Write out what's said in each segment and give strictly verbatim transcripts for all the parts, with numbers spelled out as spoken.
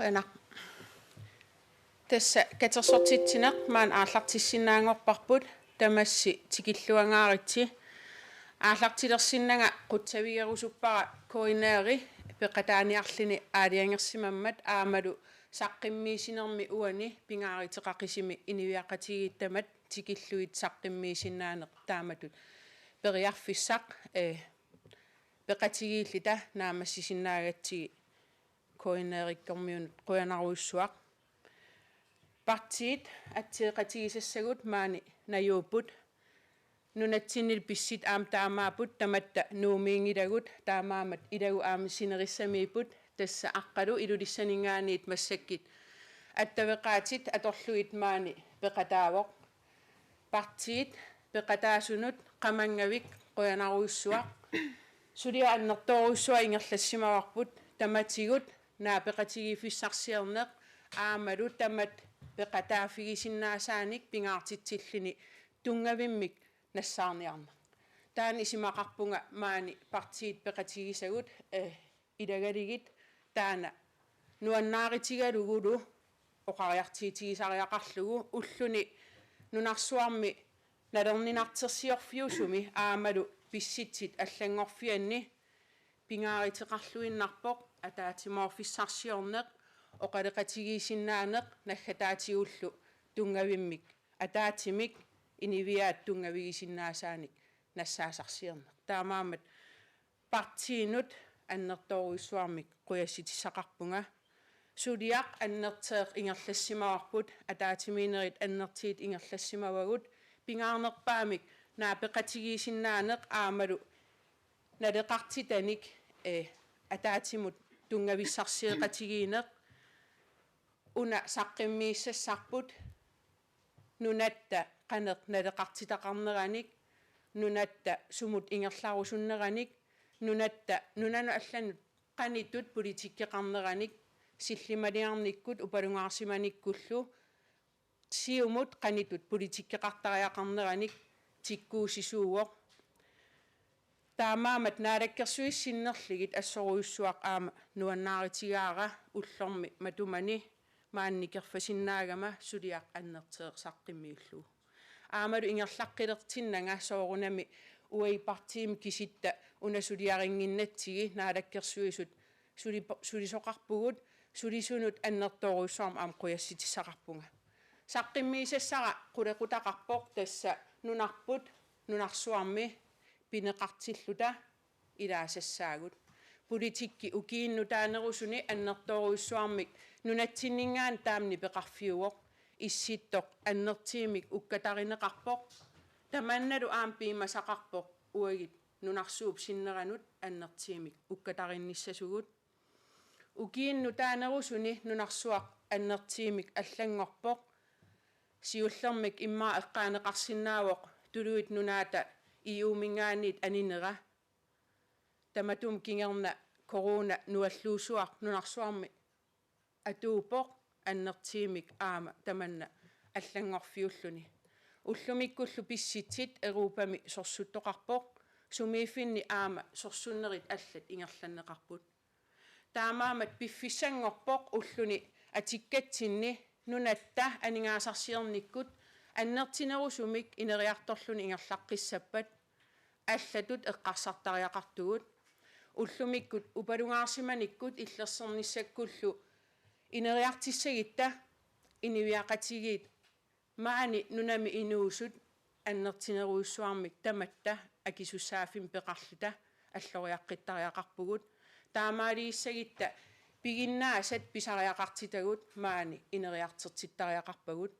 Qujanaq. Tassa katersortitsineq maani aallartissinnaanngorparput, tamassi tikilluangaaritsi. Aallartilersinnanga qutsavigerusuppara K N R-i peqataaniarluni aalajangersimammat aammalu saqqummiissinermi uani pingaaruteqaqisumi inuiaqatigiittamat tikillugit saqqummiissinnaaneq taamatut periarfissaq, eh, peqatigiilluta naammassisinnaagatsigit K N R-ikkormiunut qujanarujussuaq. Partiit atseqatigisassagut maani najuupput. Nunatsinnilu pissutsit aamma taamaapput, tamatta Nuummiinngilagut, taamaammat ilagut aamma sinerissamiipput, tassa Aqqalu Ilulissaninngaanniit massakkut attaveqaatit atorlugit maani peqataavoq. Partiit peqataasunut qamanngavik qujanarujussuaq. Suliaq annertoorujussuaq ingerlassimavarput, tamatigut naapeqatigiiffissarsiorneq aammalu tamat peqataaffigisinnaasaanik pingaartitsilluni tunngavimmik nassaarniarneq. Taanna isumaqarpunga maani partiit peqatigisagut, eh, ilagalugit, taanna nuannaarutigalugulu oqariartuutigisariaqarlugu ulluni nunarsuarmi nalorninartorsiorfiusumi aammalu pissutsit allanngorfianni pingaaruteqarluinnarpoq ataatsimoorfissarsiorneq, oqaloqatigiissinnaaneq naggataatigullu tunngavimmik ataatsimik inuiaat tunngavigisinnaasaanik nassaasarsiorneq. Taamaammat partiinut annertoorujussuarmik qujassutissaqarpunga. Suliaq annertooq ingerlassimavarput, ataatsimiinnerit annertuut ingerlassimavagut, pingaarnerpaamik naapeqatigiissinnaaneq aammalu naleqartitanik, eh, ataatsimut tunngavissarsioqatigiinneq. Una saqqummiissassarput nunatta qanoq naleqartitaqarneranik, nunatta sumut ingerlarusunneranik, nunatta nunanut allanut qanoq ittut politikkeqarneranik, sillimaniarnikkut upalungaarsimanikkullu, Siumut qanoq ittut politikkeqartariaqarneranik tikkuussisuuvoq. Taamaammat naalakkersuisut sinnerlugit assorujussuaq aamma nuannaarutigaara ullormi matumani maani nikerfasinnaagama suliaq annertooq saqqummiullugu. Aammalu ingerlaqqilertinnanga soorunami uagut partiimi kisitta una suliarinnginnatsigit Naalakkersuisut suli-, sulisoqarpugut, sulisunut annertoorujussuarmik aamma qujassutissaqarpunga. Saqqummiissassara qulequtaqarpoq, tassa nunarput nunarsuarmi pineqartilluta ilaasassaagut. Politikki ukiuni nutaanerusuni annertoorujussuarmik nunatsinninngaanniit taama nipeqarfiuvoq. Issittoq annertuumik ukkatarineqarpoq. Tamannalu aamma piumasaqarpoq uagut nunarsuup sinneranut annertuumik ukkatarinnissasugut. Ukiuni nutaanerusuni nunarsuaq annertuumik allanngorpoq. Siullermik immaqa eqqaaneqarsinnaavoq Tuluit Nunaata E U-minngaanniit aninera. Tamatuma kingorna corona nualluusuaq nunarsuarmi atuuppoq annertuumik aamma tamanna allanngorfiulluni. Ullumikkullu pissutsit Europami sorsuttoqarpoq, sumiiffinni aamma sorsunnerit allat ingerlanneqarput. Taamaammat piffissanngorpoq ulluni atukkatsinni nunatta aningaasarsiornikkut annertunerusumik ineriartorluni ingerlaqqissappat allatut eqqarsartariaqartugut. Ullumikkut upalungaarsimanikkut illersornissakkullu ineriartussagutta inuiaqatigiit maani nunami inuusut annertunerujussuarmik tamatta akisussaaffimmik peqarluta alloriaqqittariaqarpugut. Taamaalissagutta piginnaasat pisariaqartitagut maani ineriartortittariaqarpagut.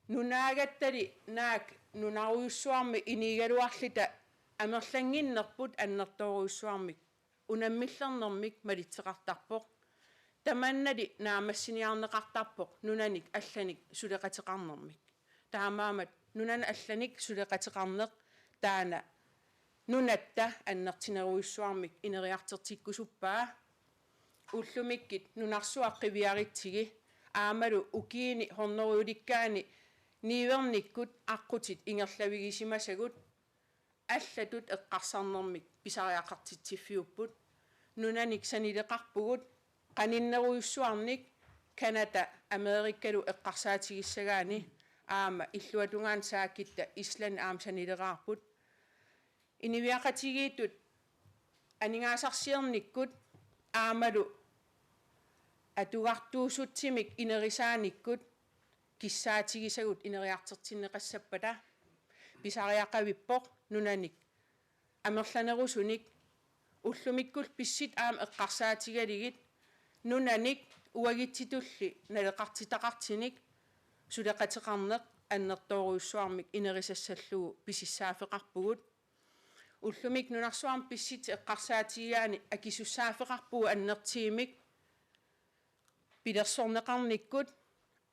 Nunaagattali naak nunarujussuarmi inuugaluarluta amerlannginnerput annertoorujussuarmik unammillernermik malitseqartarpoq. Tamannali naammassiniarneqartarpoq nunanik allanik suleqateqarnermik. Taamaammat nunanut allanik suleqateqarneq taanna nunatta annertunerujussuarmik ineriartortikkusuppaa. Ullumikkut nunarsuaq qiviarutsigu aammalu ukiuni hunnorujulikkaani niuernikkut aqqutit ingerlavigisimasagut allatut eqqarsarnermik pisariaqartitsiffiupput. Nunanik sanileqarpugut, qaninnerujussuarnik Canada Amerikalu eqqarsaatigissagaanni aamma illuatungaani saakitta Island aamma sanileraarput. Inuiaqatigiittut aningaasarsiornikkut aammalu atugartuusutsimik inerisaanikkut kissaatigisagut ineriartortinneqassappata pisariaqavippoq nunanik amerlanerusunik ullumikkullu pissit aamma eqqarsaatigalugit nunanik uagutsitulli naleqartitaqartunik suleqateqarneq annertoorujussuarmik inerisassallugu pisussaaffeqarpugut. Ullumi nunarsuarmi pissutsit eqqarsaatigigaanni akisussaaffeqarpugut annertuumik pilersorneqarnikkut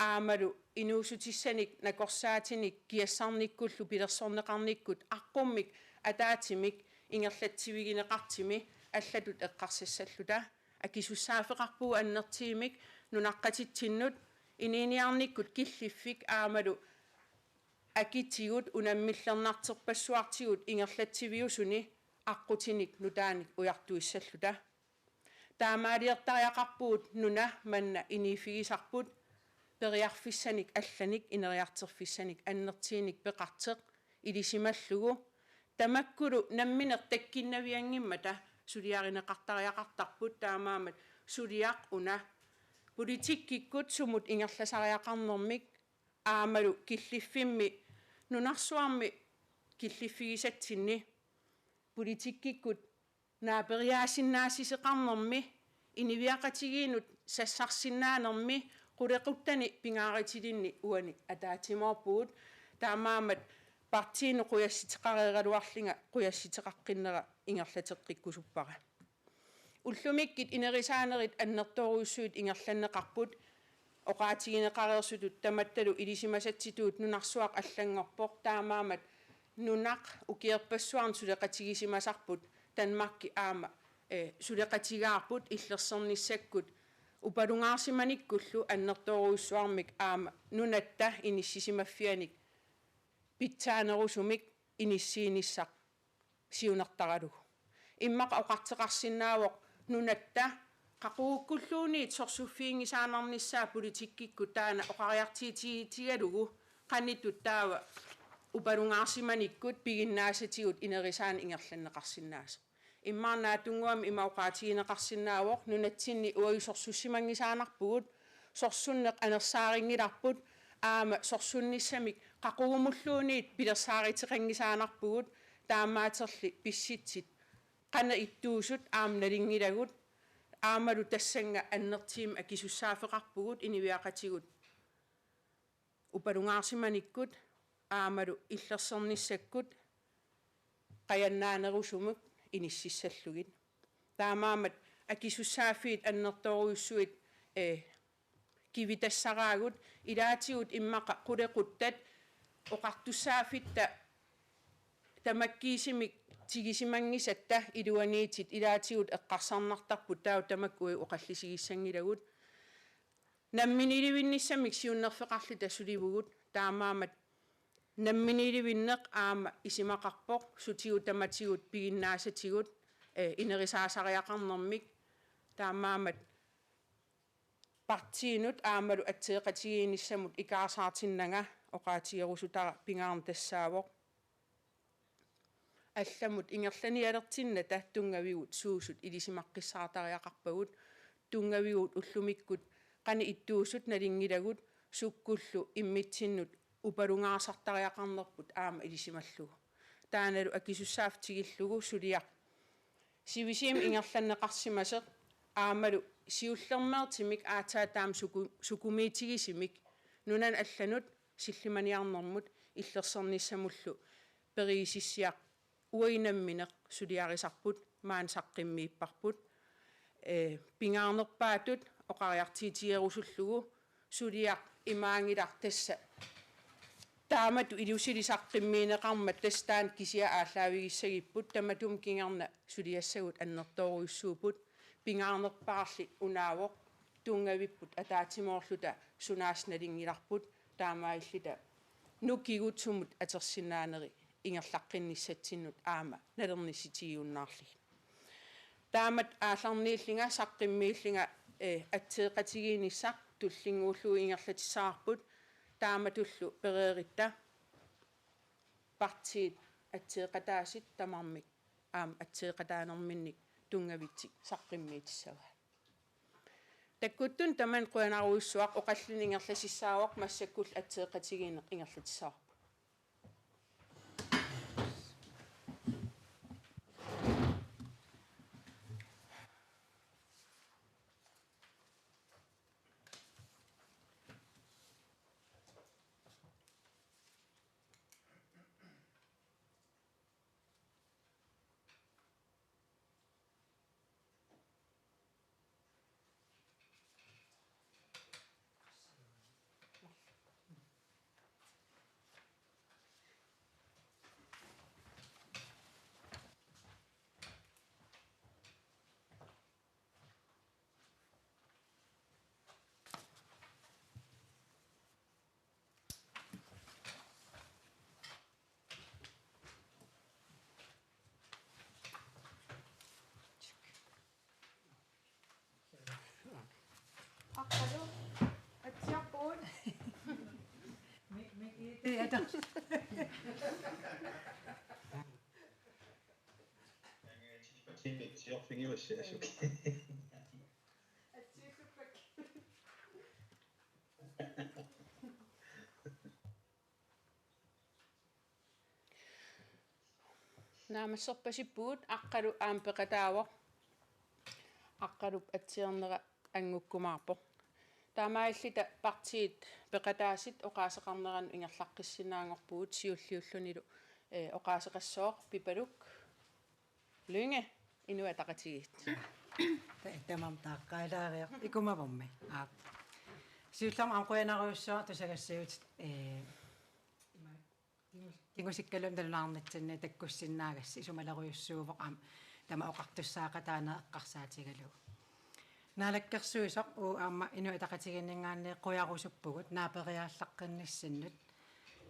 aammalu inuussutissanik nakorsaatinik kiassarnikkullu pilersorneqarnikkut aqqummik ataatsimik ingerlatsivigineqartumi allatut eqqarsassalluta. Akisussaaffeqarpugut annertuumik nunaqqatitsinnut inuuniarnikkut killiffik aammalu akitigut unammillernartorpassuartigut ingerlatsiviusuni aqqutinik nutaanik ujartuissalluta. Taamaaliortariaqarpugut nuna manna inuuffigisarput periarfissanik allanik ineriartorfissanik annertuunik peqartoq ilisimallugu. Tamakkulu nammineq takkunnavianngimmata suliarineqartariaqartarput, taamaammat suliaq una politikkikkut sumut ingerlasariaqarnermik aammalu killiffimmi nunarsuarmi killiffigisatsinni politikkikkut naaperiaasinnaassisoqarnermi inuiaqatigiinnut sassarsinnaanermi qulequttani pingaarutilinni uani ataatsimoorpugut, taamaammat partiinut qujassuteqareeraluarlunga qujassuteqaqqinnera ingerlateqqikkusuppara. Ullumikkut inerisaanerit annertoorujussuit ingerlanneqarput, oqaatigineqareersutut tamattalu ilisimasatsitut nunarsuaq allanngorpoq, taamaammat nunaq ukiorpassuarni suleqatigisimasarput, Danmarki aamma, eh, suleqatigaarput illersornissakkut upalungaarsimanikkullu annertoorujussuarmik aamma nunatta inissisimaffianik pitsaanerusumik inissiinissaq siunertaralugu. Immaqa oqartoqarsinnaavoq nunatta qaqugukkulluunniit sorsuffiginngisaannarnissaa politikkikkut taanna oqariartuutigalugu qanoq ittut taava upalungaarsimanikkut piginnaasatigut inerisaaneq ingerlanneqarsinnaasoq. Immaqa naatsunnguamik ima oqaatigineqarsinnaavoq nunatsinni uagut sorsussimanngisaannarpugut, sorsunneq anersaarinngilarput, aamma sorsunnissamik qaqugumulluunniit pilersaaruteqanngisaannarpugut, taamaattorli pissutsit qanoq ittuusut aamma nalunngilagut, aammalu tassannga annertuumik akisussaaffeqarpugut inuiaqatigut upalungaarsimanikkut aammalu illersornissakkut qajannaanerusumut inississallugit. Taamaammat akisussaaffiit annertoorujussuit, eh, kivitassaraagut, ilaatigut immaqa qulequttat oqartussaaffitta tamakkiisumik tigusimanngisatta iluaniittut ilaatigut eqqarsarnartarput, taava tamakku oqallisigissanngilagut. Namminiilivinnissamik siunnerfeqarluta sulivugut, taamaammat namminiilivinneq aamma isumaqarpoq, sutigut tamatigut piginnaasatigut, eh, inerisaasariaqarnermik, taamaammat partiinut aammalu atseqatigiinnissamut ikaarsaartinnanga oqaatigerusutara pingaarneq tassaavoq. Allamut ingerlanialertinnata tunngavigut suusut ilisimaqqissaartariaqarpagut, tunngavigut ullumikkut qanoq ittuusut nalunngilagut, sukkullu immitsinnut upalungaarsartariaqarnerput aamma ilisimallugu. Taannalu akisussaaffik tigullugu suliaq sivisuumik ingerlanneqarsimasoq aammalu siullermeertumik aatsaat taama suku-, sukumiitigisumik nunanut allanut sillimaniarnermut illersornissamullu periusissiaq uagut nammineq suliarisarput, maani saqqummiipparput. Eh, pingaarnerpaatut oqariartuutigerusullugu suliaq imaanngilaq tassa taamatut ilusili saqqummiunneqarmat tassa taanna kisiat aallaavigissagipput, tamatuma kingorna suliassagut annertoorujussuupput, pingaarnerpaarli unaavoq tunngavipput ataatsimoorluta sunaassuseq nalunngilarput, taamaalilluta nukigut sumut atorsinnaaneri ingerlaqqinnissatsinnut aamma nalornissutigiunnaarlugit. Taamatut aallarniillunga saqqummiillunga ee, atseeqatigiinnissaq tullinnguullugu ingerlatissavarput, taamatullu pereeritta partiit atseeqataasut tamarmik aamma atseeqataanerminnik tunngavitsik saqqummiutissavaat. Takkuttuni tamanna qujanarujussuaq, oqallinneq ingerlassavarput massakkullu atseeqatigiinneq ingerlatissavarput. Aqqalu, atsiarpugut. Mi-, mi-, i-, i-, ata. Atsiorfigiussaassuk. Atsiussuppak. Naammasserpasippugut, Aqqalu aamma peqataavoq. Aqqalup atsiornera angukkumaarpoq. Taamaalilluta partiit peqataasut oqaaseqarneranut ingerlaqqissinnaanngorpugut, siulliullunilu, ee, oqaaseqassooq Pipaluk Lynge, Inuit Ataqatigiit. Ta-, tamarmi taaqqaalaariartigu ikumavummi. Aap. Siullermik aamma qujanarujussuaq tusagassiuutit, ee, ima kingus-, kingusukkaluarluni nalunaarnitsinni takkussinnaagassi isumalerujussuuvoq aamma tamaat oqartussaaqataaneq eqqarsaatigalugu. Naalakkersuisoq uagut aamma Inuit Ataqatigiinninngaanniit qujarusuppugut naaperiaallaqqinnissinni.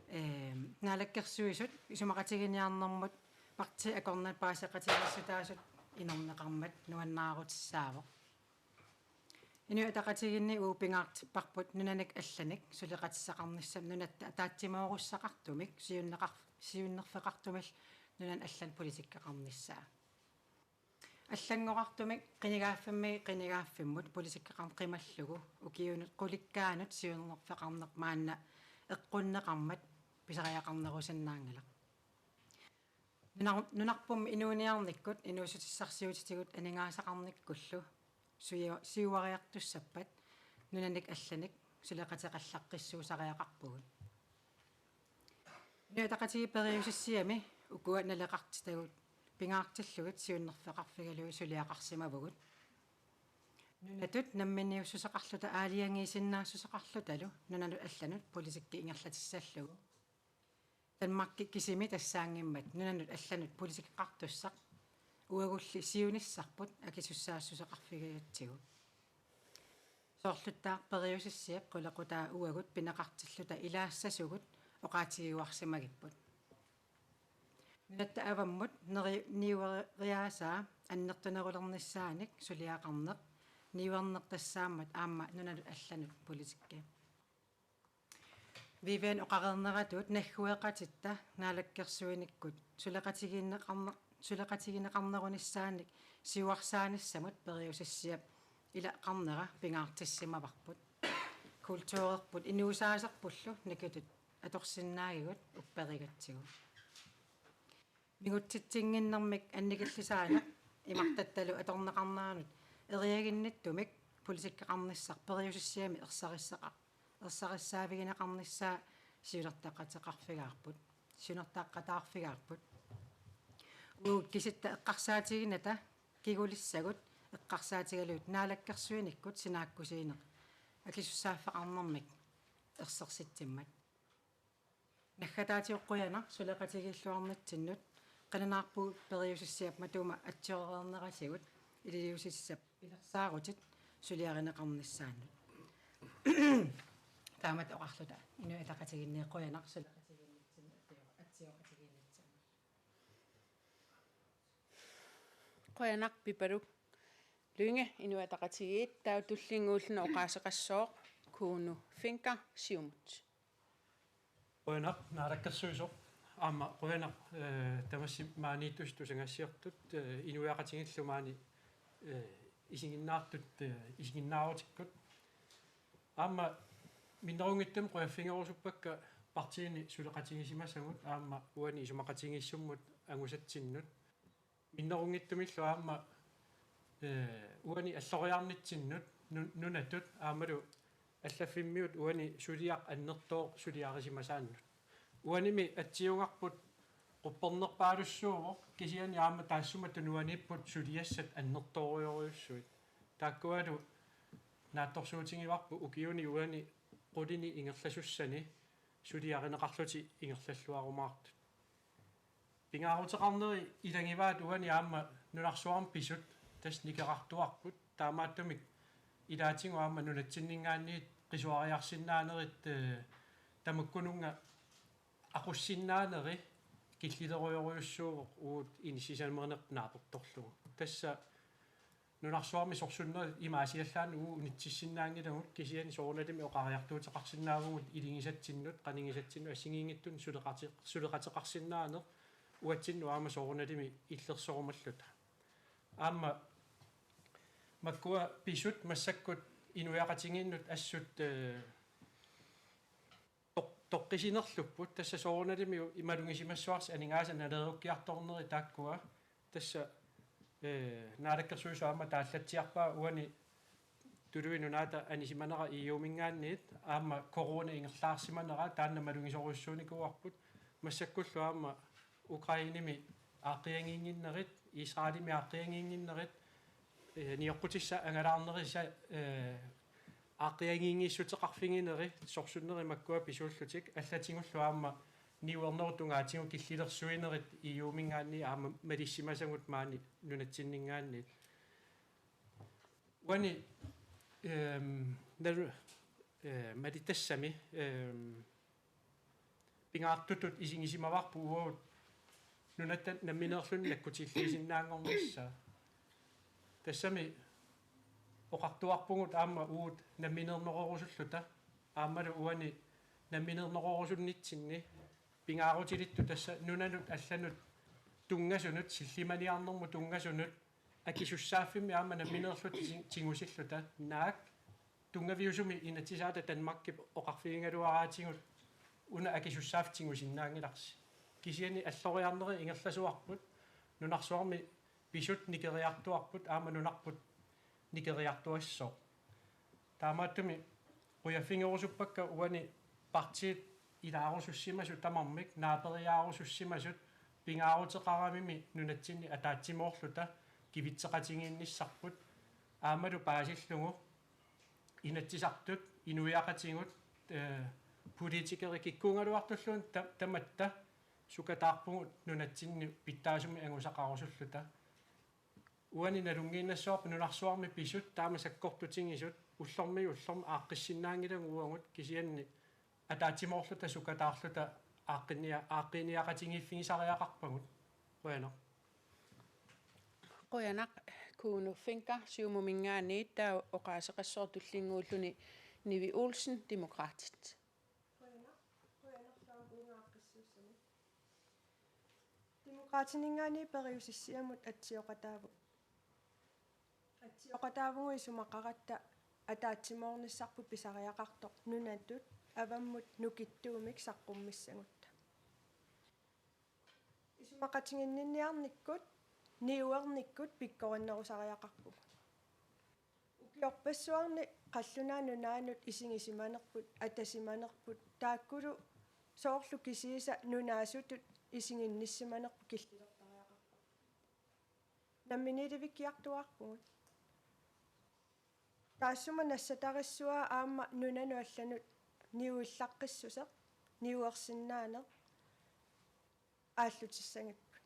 Ehm, Naalakkersuisut isumaqatigiinniarnermut partiit akornanni paaseqatigiissutaasut inerneqarmat nuannaarutissaavoq. Inuit Ataqatigiinni uagut pingaartipparput nunanik allanik suleqatissaqarnissamut nunatta ataatsimoorussaqartumik siunneqar-, siunnerfeqartumillu nunanut allanut politikkeqarnissaa. Allanngorartumik qinigaaffimmiit qinigaaffimmut politikkeqarneq qimallugu ukiunut qulikkaanut siunnerfeqarneq maanna eqqunneqarmat pisariaqarnerusinnaanngilaq. Nunar-, nunarpummi inuuniarnikkut inuussutissarsiutitigut aningaasaqarnikkullu sui-, siuariartussappat nunanik allanik suleqateqallaqqissuusariaqarpugut. Inuit Ataqatigiit periusissiami ukua naleqartitagut pingaartillugit siunnerfeqarfigalugit suliaqarsimavugut. Nunatut namminiussuseqarluta aalajangiisinnaassuseqarlutalu nunanut allanut politikki ingerlatissallugu. Danmarki kisimi tassaanngimmat nunanut allanut politikkeqartussaq uagulli siunissarput akisussaassuseqarfigigatsigu. Soorluttaaq periusissiap qulequtaa uagut pineqartilluta ilaassasugut oqaatigiuarsimagipput. Nunatta avammut neri-, niueriaasaa annertunerulernissaanik suliaqarneq, niuerneq tassaammat aamma nunanut allanut politikki. Vivian oqareerneratuut naggueqatitta naalakkersuinikkut suleqatigiinneqarne-, suleqatigineqarnerunissaannik siuarsaanissamut periusissiap ilaqarnera pingaartissimavarput. Kulturerput inuusaaserpullu nikitut atorsinnaagigut upperigatsigu. Mingutsitsinnginnermik annikillisaaneq imartattalu atorneqarneranut eriaginnittumik politikkeqarnissaq periusissiami ersarissaqa-, ersarissaavigineqarnissaa siunertaqateqarfigaarput, siunertaqataarfigaarput. Uagut kisitta eqqarsaatiginata kigulissagut eqqarsaatigalugit naalakkersuinikkut sinaakkusiineq akisussaaffeqarnermik ersersitsimmat. Naggataatigut qujanaq suleqatigiilluarnitsinnut, qilanaarpugut periusissiap matuma atsioreerneratigut iliuusissap pilersaarutit suliarineqarnissaannut. Taamatut oqarluta Inuit Ataqatigiinni qujanaq suleqatigiinnitsinnut, atsio-, atsioqatigiinnitsinnut. Qujanaq Pipaluk. Lynge, Inuit Ataqatigiit, taava tullinnguulluni oqaaseqassooq Kuno Fencker, Siumut. Qujanaq, Naalakkersuisoq. Aamma qujanaq, eh, tamassi maaniittusi tusagassiortut, eh, inuiaqatigiillu maani, eh, isiginnaartut, eh, isiginnaarutikkut. Aamma minnerunngitsumik qujaffigerusuppakka partiini suleqatigisimasagut aamma uani isumaqatigiissummut angusatsinnut. Minnerunngitsumillu aamma, eh, uani alloriarnitsinnut nu-, nunatut aammalu allaffimmiut uani suliaq annertooq suliarisimasaannut. Uanimi atsiugarput quppernerpaalussuuvoq, kisianni aamma taassuma tunuaniipput suliassat annertoorujorujussuit. Taakkualu naatsorsuutigivarput ukiuni uani qulini ingerlasussani suliarineqarlutik ingerlalluarumaartut. Pingaaruteqarneri ilagivaat uani aamma nunarsuarmi pisut, tassa nikerartuarput, taamaattumik ilaatigut aamma nunatsinninngaanniit qisuariarsinnaanerit, eh, tamakkununnga aqussinnaaneri killilerujorujussuuvoq uagut inissisimanerput naapertorlugu. Tassa nunarsuarmi sorsunnerit ima asiallaannaq uagut unitsissinnaanngilagut, kisianni soorunalimi oqariartuuteqarsinnaavugut iligisatsinnut, qanigisatsinnut assigiinngitsunik suleqati-, suleqateqarsinnaaneq uatsinnut aamma soorunalimi illersorumalluta. Aamma makkua pisut massakkut inuiaqatigiinnut assut, eh, toq-, toqqisinerlupput, tassa soorunalimi malugisimassavarsi aningaasat naleerukkiartorneri taakkua. Tassa, eh, Naalakkersuisut aamma taallatsiarpaa uani Tuluit Nunaata anisimanera E U-minngaanniit aamma corona ingerlaarsimanera, taanna malugisorujussuunikuuarput, massakkullu aamma Ukrainemi aaqqiagiinnginnerit, Israelimi aaqqiagiinnginnerit, eh, nioqqutissat angalaarnerisa, eh, aaqqiagiinngissuteqarfigineri, sorsunnerit makkua pisuullutik, allatigullu aamma niuernerup tungaatigut killilersuinerit E U-minngaanniit aamma malissimasagut maani nunatsinninngaanniit. Uani, ehm, nalu-, eh, malitassami, ehm, pingaartutut isigisimavarput uagut nunatta nammineerluni nakkutilliisinnaanngornissaa. Tassami oqartuarpugut aamma uagut nammineernerorusulluta, aammalu uani nammineernerorusunnitsinni pingaarutilittut tassa nunanut allanut tunngasunut, sillimaniarnermut tunngasunut, akisussaaffimmi aamma nammineerluta ti-, tigusilluta, naak tunngaviusumik inatsisaata Danmarkip oqarfigigaluaraatigut una akisussaaffik tigusinnaanngilarsi. Kisianni alloriarneri ingerlasuarput, nunarsuarmi pisut nikeriartuarput aamma nunarput nikeriartuassooq. Taamaattumik qujaffigerusuppakka uani partiit ilaarusussimasut tamarmik naaperiaarusussimasut pingaaruteqaramimi nunatsinni ataatsimoorluta kivitseqatigiinnissarput, aammalu paasillugu Inatsisartut, inuiaqatigut, eh, politikerit kikkuugaluartulluunniit ta-, tamatta sukataarpugut nunatsinni pitsaasumik angusaqarusulluta. Uani nalunngiinnassavarput nunarsuarmi pisut taama sakkortutigisut, ullormiit ullormut aaqqissinnaanngilagut uagut, kisianni ataatsimoorluta sukataarluta aaqqinnia-, aaqqiiniaqatigiiffigisariaqarpagut. Qujanaq. Qujanaq, Kuno Fencker, Siumuminngaanniit, taava oqaaseqassooq tullinnguulluni Nivi Olsen, Demokraatit. Qujanaq, qujanarlu aamma uunga aaqqissuussamut. Demokraatininngaanniit periusissiamut atsioqataavugut. Atsioqataavugut isumaqaratta ataatsimoornissarput pisariaqartoq nunatut avammut nukittuumik saqqummissagutta. Isumaqatiginninniarnikkut, niuernikkut pikkorinnerusariaqarpugut. Ukiorpassuarni qallunaat nunaannut isigisimanerput, atasimanerput, taakkulu soorlu kisiisa nunaasutut isiginnissimanerput killilertariaqarpoq. Namminiilivikkiartuaarpugut. Taassuma nassatarissuaa aamma nunanut allanut niuillaqqissuseq, niuersinnaaneq aallutissagipput.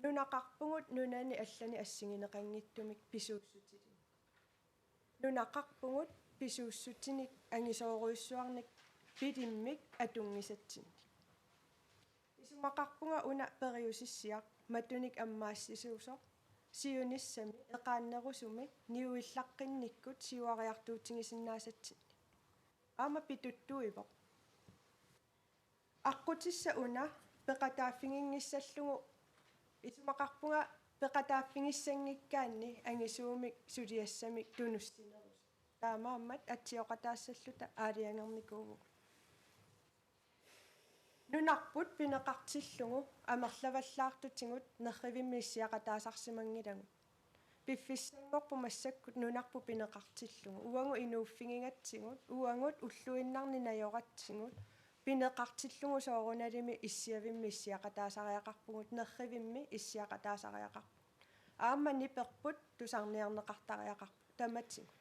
Nunaqarpugut nunani allani assigineqanngitsumik pisuussutinik. Nunaqarpugut pisuussutinik angisoorujussuarnik pilimmik atunngisatsinnik. Isumaqarpunga una periusissiaq matunik ammaassisuusoq, siunissami eqaannerusumik niuillaqqinnikkut siuariartuutigisinnaasatsinnut. Aamma pituttuivoq. Aqqutissaq una peqataaffiginngissallugu isumaqarpunga peqataaffigissanngikkaanni angisuumik suliassamik tunussinerusut. Taamaammat atsioqataassalluta aalajangernikuuvugut. Nunarput pineqartillugu amerlavallaartutigut nerrivimmi issiaqataasarsimanngilagut. Piffissanngorpoq massakkut nunarput pineqartillugu. Uagut inuuffigigatsigut, uagut ulluinnarni najoratsigut, pineqartillugu soorunalimi issiavimmi issiaqataasariaqarpugut, nerrivimmi issiaqataasariaqarpugut. Aamma niperput tusarniarneqartariaqarpoq tamatigut.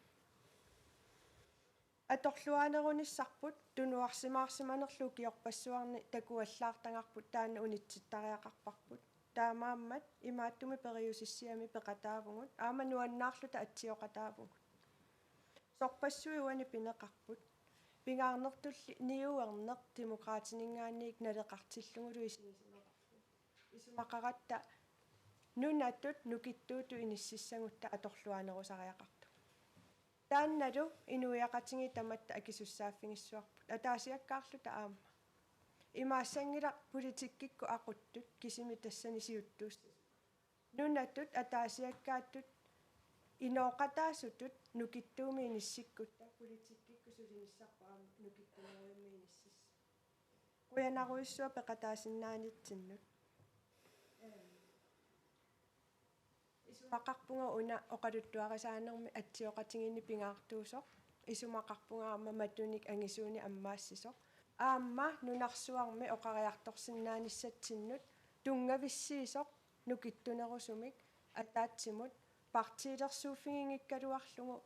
Atorluaanerunissarput tunuarsimaarsimanerlu ukiorpassuarni takuallaartagarput taanna unitsittariaqarparput. Taamaammat imaattumik periusissiami peqataavugut, aamma nuannaarluta atsioqataavugut. Sorpassuit uani pineqarput. Pingaarnertulli niuerneq Demokraatininngaanniit naleqartillugulu isigisimaqarput. Isumaqaratta nunatut nukittuutut inississagutta atorluaanerusariaqartugut. Taannalu inuiaqatigiit tamatta akisussaaffigissavarput, ataasiakkaarluta aamma. Imaassanngilaq politikkikkut aquttut kisimi tassani siuttuussasut. Nunatut ataasiakkaattut inooqataasutut nukittuumik inissikkutta politikkikkut sulinissarput aamma nukittunerujummi inississaq. Qujanarujussuaq peqataasinnaanitsinnut. Isumaqarpunga una oqaluttuarisaanermi atsioqatigiinni pingaartuusoq. Isumaqarpunga aamma matunik angisuunik ammaassisoq. Aamma nunarsuarmi oqariartorsinnaanissatsinnut tunngavissiisoq nukittunerusumik ataatsimut partiilersuuffiginngikkaluarlugu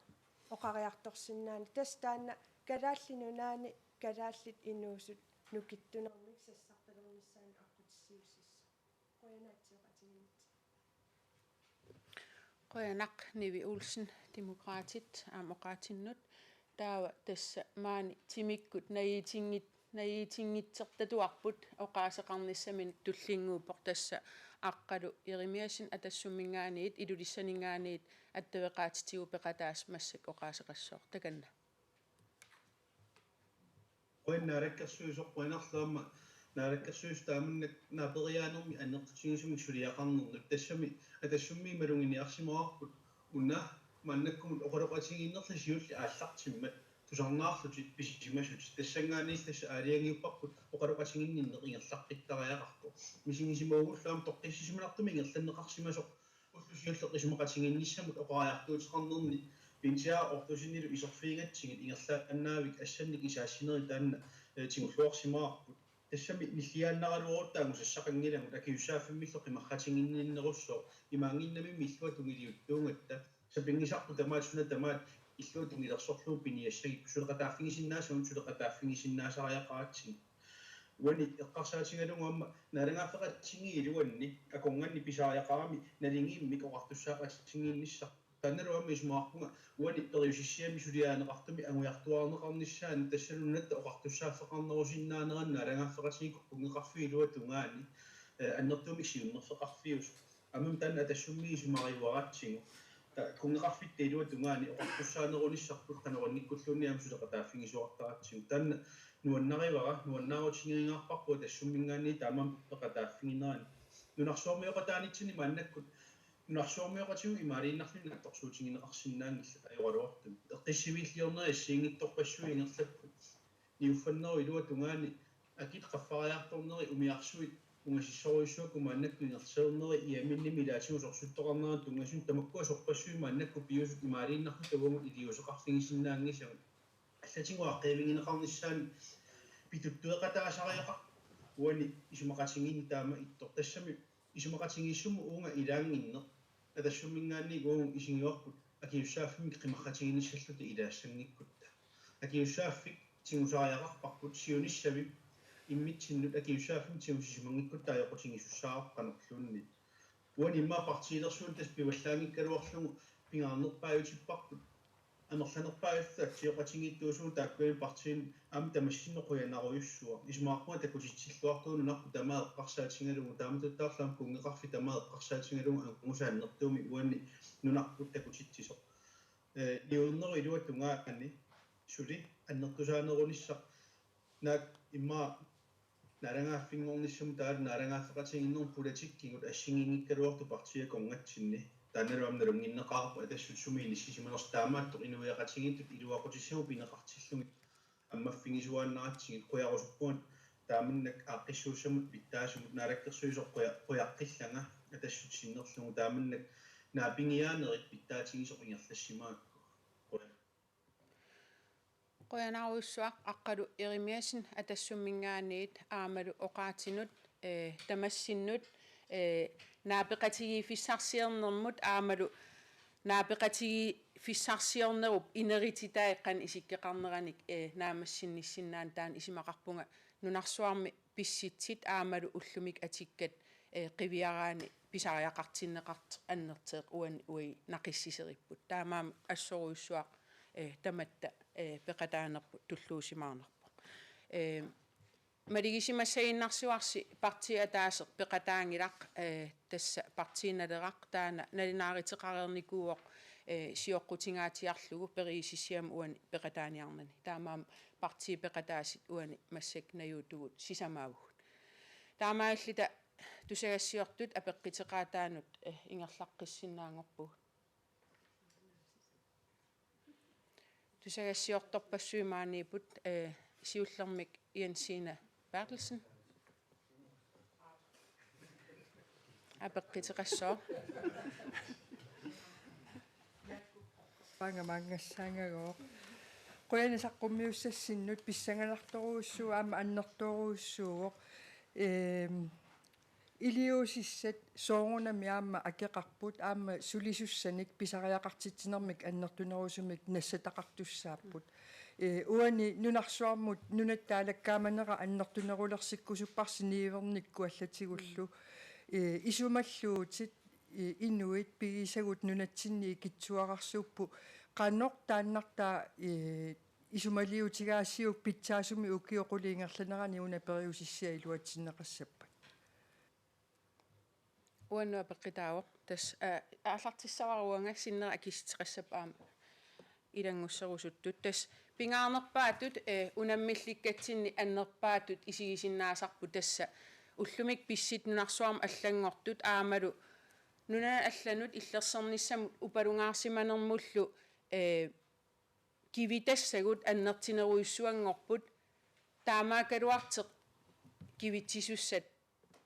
oqariartorsinnaaneq. Tassa taanna Kalaallit Nunaanni kalaallit inuusut nukittunermik sassartalernissaannut aqqutissiuussissaaq. Qujanaq atsioqatigiinnitsinni. Qujanaq Nivi Olsen, Demokraatit, aamma oqaatinnut. Taava tassa maani timikkut najiitinngit-, najiitinngitsertatuarput oqaaseqarnissaminut tullinnguuppoq, tassa Aqqalu Jerimiassen Atassumminngaanniit Ilulissaninngaanniit attaveqaatitigut peqataasut massakkut oqaaseqassooq, takanna. Qujanaq naalakkersuisoq, qujanarlu aamma naalakkersuisut taamannak naaperiaanermi annertutigisumik suliaqarnernut. Tassami Atassummiit maluginiarsimavarput una maannakkumut oqaloqatigiinnerli siulleq aallartimmat tusarnaarlutik pisimasutit. Tassanngaanniit tassa aalajangiupparput oqaloqatiginninneq ingerlaqqittariaqartoq. Misigisimagugullu aamma toqqissisimanartumik ingerlanneqarsimasoq ulloq siulleq isumaqatigiinnissamut oqariartuuteqarnerni Pinsiaa Ortusinilu iserfigigatsigit ingerlaannaavik assannik isaassinerit taanna, eh, tigulluarsimavarput. Tassami nilliaannaraluarutta angusassaqanngilagut, akisussaaffimmillu qimarratiginninnerussooq, imaanginnamimmi illuatungiliuttuugatta, sapinngisarput tamaat suna tamaat illuatungilersorlugu piniassagit suleqataaffigisinnaasagut suleqataaffigisinnaasariaqaratsigit. Uani eqqarsaatigalugu aamma naalagaaffeqatigiit iluanni akornanni pisariaqarami nalingiimmik oqartussaaqatigiinnissaq. Taannalu aamma isumaqarpunga uani periusissiami suliarineqartumi angujartuaarneqarnissaanut tassalu nunatta oqartussaaffeqarnerusinnaaneranut naalagaaffeqatigiikkut kunngeqarfiup iluata tungaani, eh, annertuumik siunnerfeqarfiusoq. Aamma taanna Atassummiit isumariuaratsigu. Taava kunngeqarfitta iluata tungaani oqartussaanerunissarput qanorinnikkulluunniit aamma suleqataaffigisuartaratsigu. Taanna nuannarivara, nuannaarutigiinnarparput Atassumminngaanniit taamaammat peqataaffiginerani. Nunarsuarmioqataanitsinni maannakkut nunarsuarmioqatigut imaaliinnarluni naatsorsuutigineqarsinnaanngillat ajoraluartumik. Eqqissiviilliornerit assigiinngitsorpassuit ingerlapput. Niuffannerup iluata tungaani akit qaffariartorneri umiarsuit ungasissorujussuakkut maannakkut ingerlaarnerit iaminniit ilaatigut sorsuttoqarnerata tunngasunut tamakkua sorpassuit maannakkut piusut imaaliinnarluta uagut iliuuseqarfigisinnaanngisagut. Allatigut aaqqiivigineqarnissaanut pituttueqataasariaqarpoq uani isumaqatigiinni taama ittoq. Tassami isumaqatigiissummi uunga ilaannginneq Atassumminngaanniit uagut isigivarput akisussaaffimmik qimarratiginissalluta ilaassanngikkutta. Akisussaaffik tigusariaqarparput siunissami immitsinnut akisussaaffimmi tigusisimanngikkuttaaq ajoqutigisussaavoq qanorluunniit. Uani immaqa partiilersuunik tassa pivallaanngikkaluarlugu pingaarnerpaajutipparput amerlanerpaat assigiiqatigiittuusugut taakkuinnarnik partiinit aamma tamassinnut qujanarujussuaq. Isumaqarpunga takutitsilluartugut nunarput tamaat eqqarsaatigalugu, taamatuttaarlu aamma kunngeqarfik tamaat eqqarsaatigalugu angusaannertuumi uani nunarput takutitsisoq. Eh, niuernerup ilua tungaani suli annertusaanerunissaq naak immaqa naalagaaffinngornissamut taavalu naalagaaffeqatigiinnermut politikkikkut assigiinngikkaluartut partiit akornatsinni. Taannalu aamma nalunnginneqarpoq Atassut sumi inissisimanersoq taamaattoq inuiaqatigiittut iluaqutissamut pineqartillugit ammaffigisuaannaratsigit. Qujarusuppunga taamannak aaqqissuussamut pitsaasumut. Naalakkersuisoq quja-, qujaqqillanga Atassut sinnerlugu, taamannak naapigiaanerit pitsaatigisoq ingerlassimagakku. Qujanaq. Qujanarujussuaq Aqqalu Jerimiassen Atassumminngaanniit aammalu oqaatinut, eh, tamassinnut, eh, naapeqatigiiffissarsiornermut aammalu naapeqatigiiffissarsiornerup inerititai qanoq isikkoqarneranik, eh, naammassinnissinnaanut. Taanna isumaqarpunga nunarsuarmi pissutsit aammalu ullumikkut atikkat, eh, qiviaraanni pisariaqartinneqartoq annertooq uani uagut naqissiseripput. Taamaammat assorujussuaq, eh, tamatta, eh, peqataanerput tulluusimaarnerpoq. Eh, malugisimassaginnarsuarsi partii ataaseq peqataanngilaq, eh, tassa Partii Naleraq, taanna nalunaaruteqareernikuuvoq, eh, sioqqutigiitsiarlugu periusissiama uani peqataaniarnani. Taamaammat partiit peqataasut uani massakkut najuuttugut sisamaavugut. Taamaalilluta tusagassiortut apeqquteqaataannut, eh, ingerlaqqissinnaanngorpugut. Tusagassiortorpassuit maaniipput, eh, siullermik Jensine Berthelsen. Apeqquteqassaaq. Paangamaanngassaangagooq. Qujanaq saqqummiussassinnut. Pissanganartorujussuuvoq aamma annertoorujussuuvoq. Ehm, iliuusissat soorunami aamma akeqarput, aamma sulisussanik pisariaqartitsinermik annertunerusumik nassataqartussaapput. Eh, uani nunarsuarmut nunatta taalakkaamanera annertunerulersikkusupparsi niuernikkut allatigullu. Eh, isumalluutit, eh, inuit pigisagut nunatsinni ikittuararsuupput, qanoq taannartaa, eh, isumaliutigaasiuk pitsaasumik ukiut qulit ingerlaneranni una periusissiat iluatsinneqassappat? Uannut apeqqutaavoq. Tassa, aa, aallartissavara uanga sinnera akissuteqassappat aamma ilanngusserusuttut. Tassa pingaarnerpaatut, eh, unammillikkatsinni annerpaatut isigisinnaasarput, tassa ullumikkut pissutsit nunarsuarmi allanngortut aammalu nunanut allanut illersornissamut upalungaarsimanermullu, eh, kivitassagut annertunerujussuanngorput, taamaakkaluartoq kivitsisussat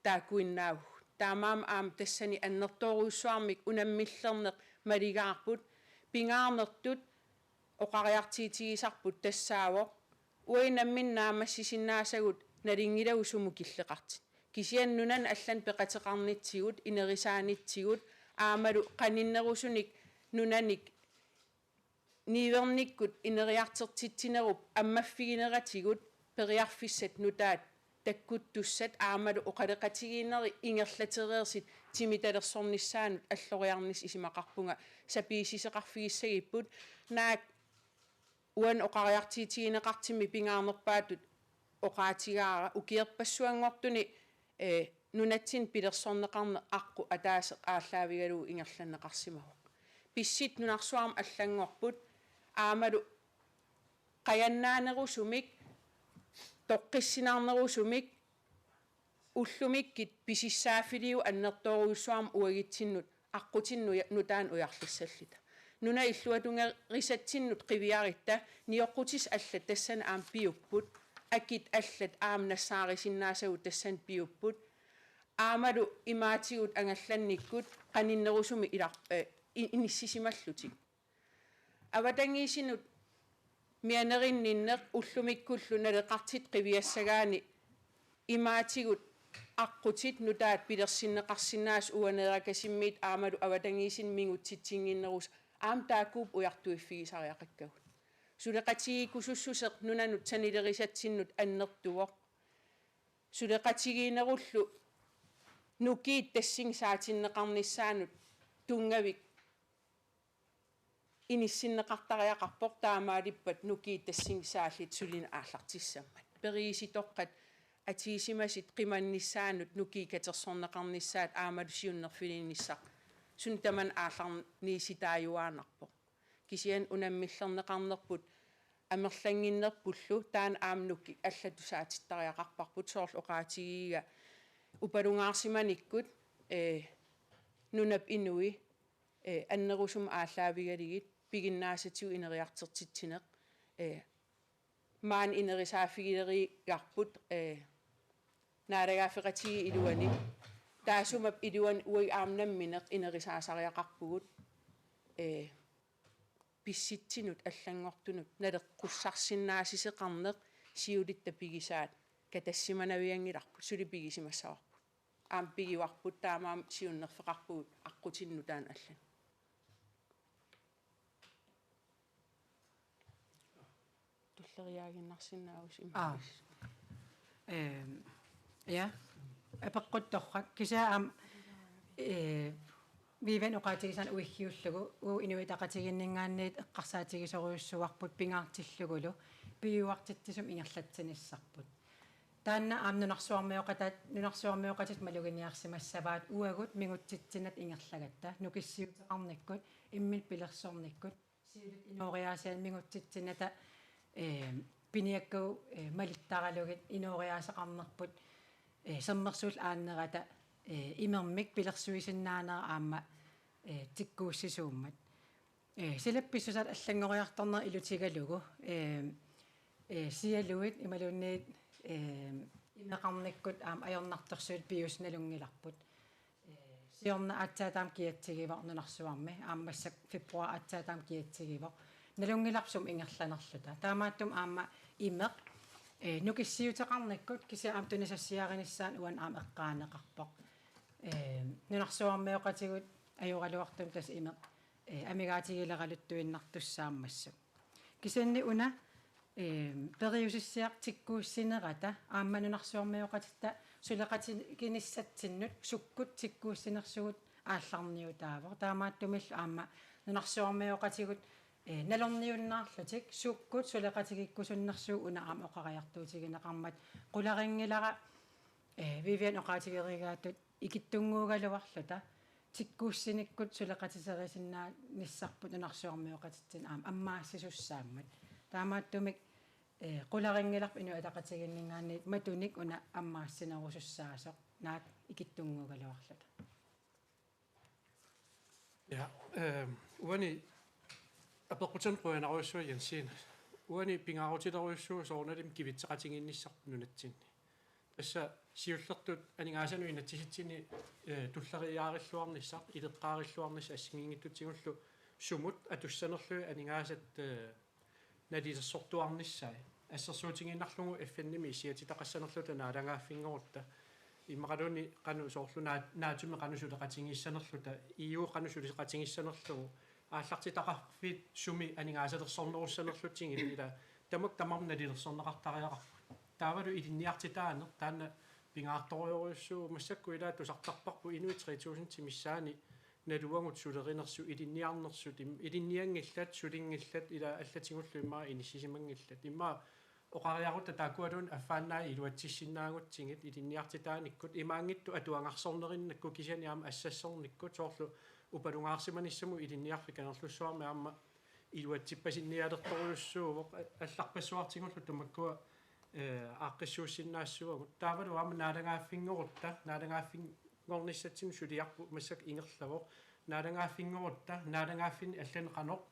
taakkuinnaavagut. Taamaammat aamma tassani annertoorujussuarmik unammillerneq malugaarput. Pingaarnertut oqariartuutigisarput tassaavoq uagut nammineq naammassisinnaasagut nalunngilagut sumut killeqartut. Kisianni nunanut allanut peqateqarnitsigut, ineriartornitsigut aammalu qaninnerusunik nunanik niuernikkut ineriartortitsinerup ammaffigineratigut periarfissat nutaat takkuttussat aammalu oqaloqatigiinnerit ingerlatereersut timitalersornissaannut alloriarnissaq isumaqarpunga sapiissuseqarfigissagipput. Naak uani oqariartuutigineqartummi pingaarnerpaatut oqaatigaara ukiorpassuanngortuni, eh, nunatsinni pilersorneqarneq aqqut ataaseq aallaavigalugu ingerlanneqarsimavoq. Pissutsit nunarsuarmi allanngorput aammalu qajannaanerusumik, toqqissinarnerusumik, ullumikkut pisussaaffiliuvoq annertoorujussuarmik uagutsinnut aqqutinik uja-, nutaanik ujarlissalluta. Nunap illuatungerisatsinnut qiviarutta nioqqutissat allat tassani aamma piupput, akit allat aamma nassaarisinnaasagut tassani piupput, aammalu imaatigut angallannikkut qaninnerusumik ilar-, eh, i-, inissisimallutik. Avatangiisinut mianerinninneq ullumikkullu naleqartitat qiviassagaanni imaatigut aqqutit nutaat pilersinneqarsinnaasut uaneerakasummiit aammalu avatangiisinut mingutsitsinnginnerusut aamma taakkuupput ujartuiffigisariaqakkagut. Suleqatigiikkusussuseq nunanut sanilerisatsinnut annertuvoq. Suleqatigiinnerullu nukiit tassunga saatinneqarnissaannut tunngavik inissinneqartariaqarpoq taamaalippat nukiit tassani saallit sulineq aallartissammat. Periusitoqqat atiisimasut qimannissaannut nukiit katersorneqarnissaat aammalu siunnerfilinissaq suna tamanna aallarniissitaajuaannarpoq. Kisianni unammillerneqarnerput amerlannginnerpullu taanna aamma nukiit allatut saatittariaqarparput, soorlu oqaatigigiga upalungaarsimanikkut, ee, nunap inui, ee, annerusumik aallaavigalugit piginnaasatigut ineriartortitsineq, ee, maani inerisaaffigilerugarput, ee, naalagaaffeqatigiit iluanni. Taassuma iluani uagut aamma nammineq inerisaasariaqarpugut, ee, pissutsinut allanngortunut naleqqussarsinnaassuseqarneq siulitta pigisaat katassimanavianngilarput, suli pigisimassavarput. Aamma pigivarput, taamaammat siunnerfeqarpugut aqqutinik nutaanik allanut. Tulleriiaaginnarsinnaavusi. Aa. Immaqa. Ehm, ja. Apeqquttorrak. Kisianni aamma, eh, Vivian oqaatigisaanut uiggiullugu, uagut Inuit Ataqatigiinninngaanniit eqqarsaatigisorujussuarput pingaartillugulu piujuartitsisumik ingerlatsinissarput. Taanna aamma nunarsuarmioqatat-, nunarsuarmioqatitta maluginiarsimassavaat uagut mingutsitsinnata ingerlagatta, nukissiuteqarnikkut, imminut pilersornikkut, siulitta inooriaasianik mingutsitsinnata, eh, piniakkagut, eh, malittaralugit inooriaaseqarnerput, eh, sermersuullu aannerata, eh, imermik pilersuisinnaanera aamma, eh, tikkuussisuummat. Eh, silap pissusaata allanngoriartornera ilutigalugu, eh, eh, sialuit imaluunniit, eh, imeqarnikkut aamma ajornartorsiut piusut nalunngilarput. Eh, siorna aatsaat taama kiatsigivoq nunarsuarmi, aamma massakkut februar aatsaat taama kiatsigivoq. Nalunngilarput sumut ingerlanerluta. Taamaattumik aamma imeq, eh, nukissiuteqarnikkut kisianni aamma tunisassiarinissaanut uani aamma eqqaaneqarpoq. Eh, nunarsuarmioqatigut ajoraluartumik tassa imeq, eh, amigaatigileraluttuinnartussaammassuk. Kisianni una, eh, periusissiaq tikkuussinerata aamma nunarsuarmioqatitta suleqatiginissatsinnut sukkut tikkuussinersugut aallarniutaavoq. Taamaattumillu aamma nunarsuarmioqatigut, eh, nalorniunnaarlutik sukkut suleqatigikkusunnersugut una aamma oqariartuutigineqarmat qularinngilara, eh, Vivian oqaatigerigaatut ikittunnguugaluarluta tikkuussinikkut suleqatiserisinnaanissarput nunarsuarmioqatitsinnut aamma ammaassisussaammat. Taamaattumik, eh, qularinngilarput Inuit Ataqatigiinninngaanniit matunik una ammaassinerusussaasoq naak ikittunnguugaluarluta. Ja, eh, uani apeqqutini qujanarujussuaq Jensine. Uani pingaarutilerujussuuvoq soorunalimi kivitseqatigiinnissarput nunatsinni. Tassa siullertut aningaasanut inatsisitsinni, eh, tulleriiaarilluarnissaq, ileqqaarilluarnissaq assigiinngitsutigullu sumut atussanerlugit aningaasat, eh, nalilersortuarnissaat. Assersuutigiinnarlugu F N-imi issiatitaqassanerluta naalagaaffinngorutta. Immaqaluunniit qanoq soorlu naa-, NATO-mi qanoq suleqatigiissanerluta, E U qanoq suleqatigiissanerlugu. Aallartitaqarfiit sumi aningaasalersornerussanerlutigit ila tamakku tamarmik nalilersorneqartariaqarput. Taavalu ilinniartitaaneq taanna pingaartorujussuuvoq massakkut ila tusartarparput inuit tre tusind missaanni naluagut sulerinersut ilinniarnersut im-, ilinnianngillat, sulinngillat ila allatigullu immaqa inissisimanngillat. Immaqa oqariarutta taakkualuunniit affaannaa iluatsissinnaagutsigit ilinniartitaanikkut imaanngitsoq atuagarsornerinnakku kisianni aamma assassornikkut soorlu upalungaarsimanissamut Ilinniarfik Kangerlussuarmi aamma iluatsippasinnialertorujussuuvoq a-, allarpassuartigullu tamakkua, eh, aaqqissuussinnaassavagut. Taavalu aamma naalagaaffinngorutta, naalagaaffinngornissatsinnut suliarput massakkut ingerlavoq. Naalagaaffinngorutta, naalagaaffinni allani qanoq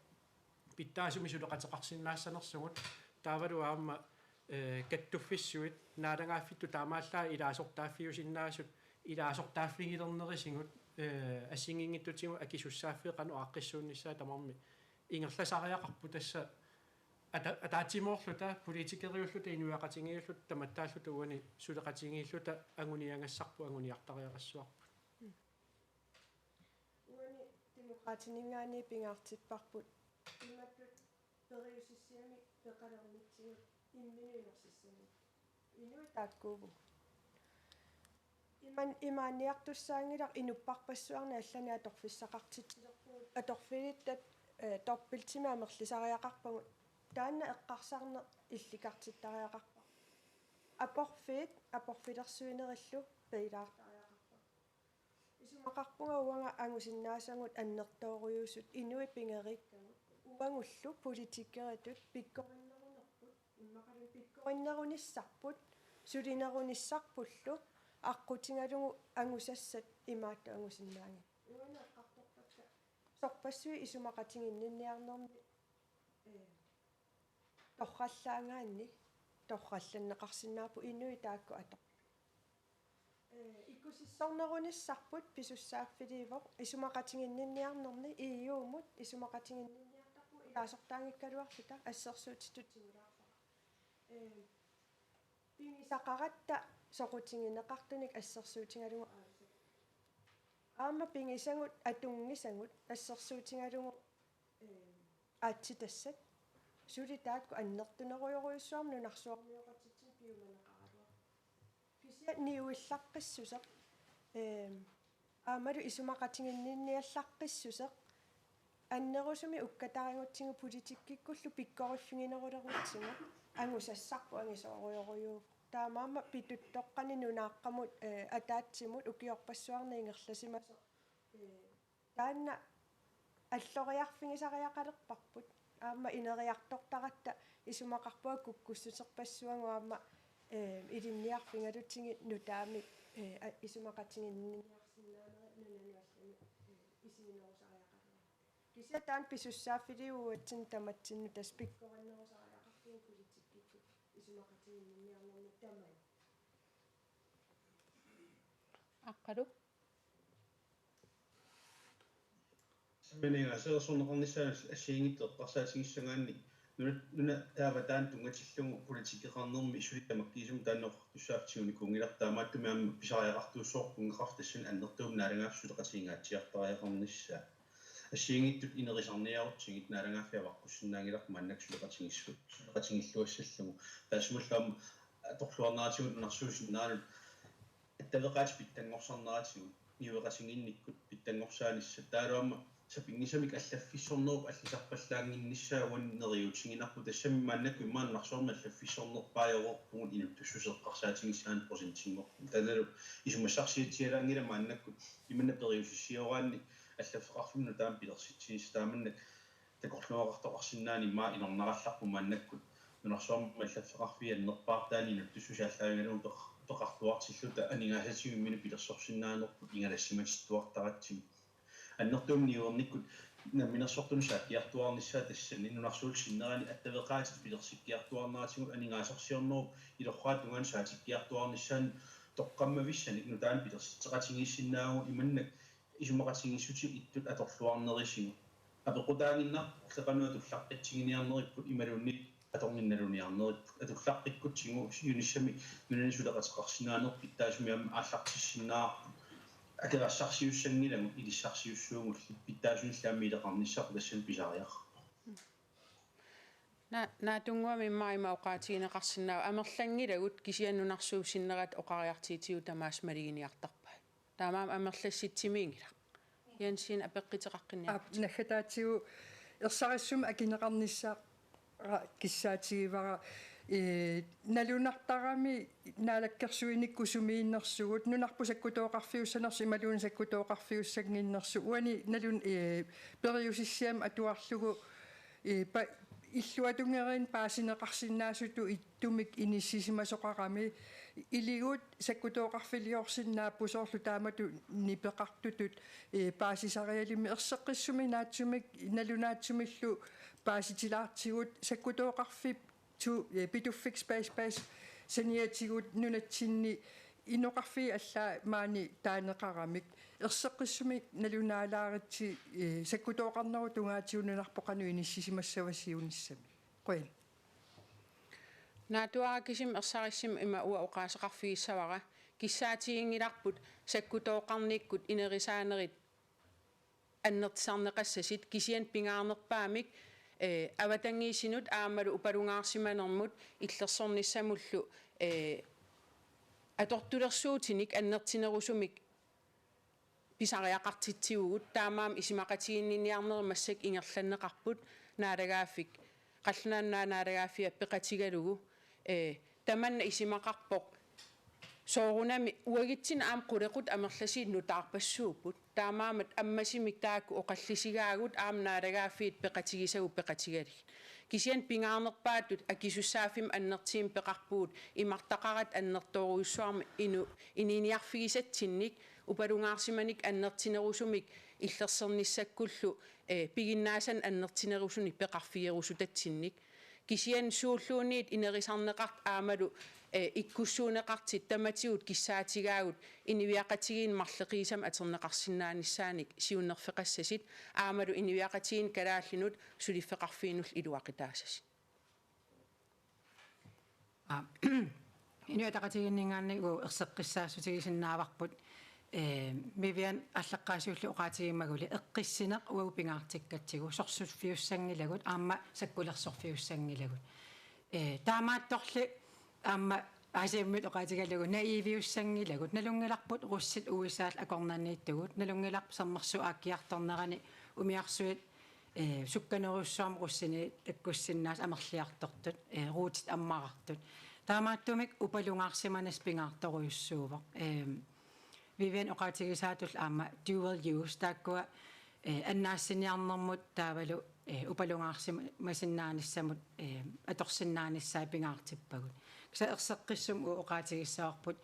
pitsaasumik suleqateqarsinnaassanersugut. Taavalu aamma, eh, kattuffissuit, naalagaaffittut taamaallaat ilaasortaaffiusinnaasut, ilaasortaaffigilernerisigut, eh, assigiinngitsutigut akisussaaffii qanoq aaqqissuunnissaat tamarmik ingerlasariaqarput tassa ata-, ataatsimoorluta, politikeriulluta, inuiaqatigiilluta, tamattaalluta uani suleqatigiilluta anguniagassarput, anguniartariaqassuarput. Uani Demokraatininngaanniit pingaartipparput imatut periusissiamik peqalernitsigut imminut inersissanik. Inuit taakkuuvugut. Iman-, imaanniartussaanngilaq inupparpassuarni allani atorfissaqartitsilerpugut, atorfilittat eh, dobbeltimi amerlisariaqarpagut, taanna eqqarsarneq illikartittariaqarpoq. Aporfiit aporfilersuinerillu piilaartariaqarput. Isumaqarpunga uanga angusinnaasagut annertoorujussuusut inuit pigeriikkagut uagullu politikeritut pikkorinnerunerput, immaqaluunniit pikkorinnerunissarput, sulinerunissarpullu aqqutigalugu angusassat imaattoq angusinnaagit. Uani eqqartorpakka sorpassuit isumaqatiginninniarnermi, eh, torrallaagaanni torrallanneqarsinnaapput inuit taakku ator-, eh, ikusissornerunissarput pisussaaffiliivoq isumaqatiginninniarnerni E U-mut isumaqatiginninniartarpugut ilaasortaanngikkaluarluta assersuutitut tigulaarpara. Eh, pigisaqaratta soqutigineqartunik assersuutigalugu aamma pigisagut atunngisagut assersuutigalugu, eh, aatsitassat suli taakku annertunerujorujussuarmik nunarsuarmioqatitsinnut piumaneqaraluarput. Kisianni niuillaqqissuseq, eh, aammalu isumaqatiginninniallaqqissuseq annerusumik ukkatarigutsigu politikkikkullu pikkoriffiginerulerutsigu angusassarput angisoorujorujussuuvoq. Taamaammat pituttoqqani nunaaqqamut, eh, ataatsimut ukiorpassuarni ingerlasimasoq, eh, taanna alloriarfigisariaqalerparput. Aamma ineriartortaratta isumaqarpunga kukkussuserpassuagut aamma, eh, ilinniarfigalutsigit nutaamik, eh, a-, isumaqatiginninniarsinnaanerit nunanut allanut, eh, isiginerusariaqalerput. Kisianni taanna pisussaaffiliuatsinnut tamatsinnut tassa pikkorinnerusariaqarpugut politikkikkut isumaqatiginninniarnermi tamaat. Aqqalu. Samaniga aserorsorneqarnissaa assigiinngitsut eqqarsaatigissagaanni nuna, nuna taava taanna tunngatillugu politikeqarnermi suli tamakkiisumik taanna oqartussaaffiginnikuunngilaq, taamaattumik aamma pisariaqartuussuarpunga qaffassan annertuumik naalagaaffik suleqatigingaatsiartariaqarnissaa. Assigiinngitsut inerisarniarutsigit naalagaaffik avaqqussinnaanngilarput maannakkut suleqatigissu-, suleqatigilluassallugu. Taassumalu aamma atorluarneratigut nunarsuup sinnerani attaveqaatit pitsanngorsarneratigut, niueqatigiinnikkut pitsanngorsaanissaat, taavalu aamma sapinngisamik allaffissornerup allasarpallaannginnissaa uani neriuutiginarpoq, tassami maannakkut immaqa nunarsuarmi allaffissornerpaajuvoorpugut inuttussuseq eqqarsaatigissaanut procentinngorpoq. Taannalu isumassarsiatsialaanngilaq maannakkut imanna periusissiooraanni allaffeqarfimmut nutaamik pilersitsinissaq, taamannak takorluugaqartoqarsinnaaneq immaqa inornarallarpoq maannakkut nunarsuarmi allaffeqarfiit annerpaartaanni inuttussuseq aallaavigalugu peq-, peqarluartilluta aningaasatigut imminut pilersorsinnaanerput ingalassimatittuartaratsigu. Annertuumik niuernikkut namminersortunut saakkiartuaarnissaa tassani nunarsuup sinnerani attaveqaatit pilersikkiartuaarneratigut aningaasarsiornerup ilorraap tungaanut saatikkiartuaarnissaanut toqqammavissanik nutaanik pilersitseqatigiissinnaavugut imannak isumaqatigiissutit ittut atorluarnerisigut. Apeqqutaaginnarpoq qanoq atullaqqitsiginiarneripput imaluunniit atorniarneripput. Atullaqqikkutsigu siunissami nunani suleqateqarsinnaanerput pitsaasumik aamma aallartissinnaavarput. Akerassarsiussanngilagut ilissarsiussuugulli, pitsaasunillu aamma ileqarnissarput tassani pisariaqarpoq. Na-, naatsunnguamik immaqa ima oqaatigineqarsinnaavoq, amerlanngilagut kisianni nunarsuup sinnerata oqariartuutigut tamaasa maluginiartarpaat. Taamaammat amerlassitsimiinngilaq. Jensen apeqquteqaqqinniarput. Aap, naggataatigut ersarissumik akineqarnissaa ra-, kissaatigivara, ee, nalunartarami naalakkersuinikkut sumiinnersugut, nunarput sakkutooqarfiussanersoq imaluunniit sakkutooqarfiussannginnersoq, uani nalun-, ee, periusissiami atuarlugu, ee, pa-, illuatungeriinni paasineqarsinnaasutut ittumik inissisimasoqarami, iligut sakkutooqarfiliorsinnaapput soorlu taamatut nipeqartutut, ee, paasisarialimmik. Erseqqissumik naatsumik, nalunaatsumillu paasitilaartigut sakkutooqarfiup tu-, ee, Pituffik Space Base saniatigut nunatsinni inoqarfiit allaat maani taaneqaramik. Erseqqissumik nalunaalaaritsi, ee, sakkutooqarnerup tungaatigut nunarput qanoq inissisimassava siunissami. Qujan. Naatsuara, kisimi ersarissumik ima uanga oqaaseqarfigissavara, kissaatiginngilarput sakkutooqarnikkut inerisaanerit annertusarneqassasut, kisianni pingaarnerpaamik, ee, avatangiisinut aammalu upalungaarsimanermut illersornissamullu, ee, atortulersuutinik annertunerusumik pisariaqartitsivugut, taamaammat isumaqatigiinniarnerit massakkut ingerlanneqarput, naalagaaffik, qallunaat naalagaaffiat peqatigalugu, ee, tamanna isumaqarpoq soorunami uagutsinnut aamma qulequttat amerlasuut nutaarpassuupput. Taamaammat ammasumik taakku oqallisigaagut aamma naalagaaffiit peqatigisagut peqatigalugit. Kisianni pingaarnerpaatut akisussaaffimmik annertuumik peqarpugut imartaqaratta annertoorujussuarmik inu-, inuuniarfigisatsinnik upalungaarsimanik annertunerusumik illersornissakkullu, ee, piginnaasanik annertunerusunik peqarfigerusutatsinnik. Kisianni suulluunniit inerisarneqartut aammalu, ee, ikkussuunneqartut tamatigut kissaatigaagut inuiaqatigiinni marloqiusamik atorneqarsinnaanissaanik siunnerfeqassasut aammalu inuiaqatigiinni kalaallinut suliffeqarfiinullu iluaqutaasasut. Aa, Inuit Ataqatigiinninngaanniit uagut erseqqissaassutigisinnaasarput, ee, Vivian aallaqqaasiullu oqaatigimmagulik eqqissineq uagut pingaartikkatsigu, sorsuffiussanngilagut aamma sakkulersorfiussanngilagut. Ee, taamaattorli aamma Aasiammit oqaatigalugu naiviussanngilagut, nalunngilarput russit U S A-llu akornanniittugut, nalunngilarput sermersuup aakkiartornerani umiarsuit, ee, sukkanerujussuarmik russiniit takkussinnaasut amerliartortut, ee, ruutit ammarartut. Taamaattumik upalungaarsimaneq pingaartorujussuuvoq. Ee, Vivian oqaatigisaatullu aamma dual use taakkua, ee, annaassiniarnermut taavalu, ee, upalungaarsimasinnaanissamut, ee, atorsinnaanissaat pingaartippagut. Kisianni erseqqissumik uagut oqaatigissavarput,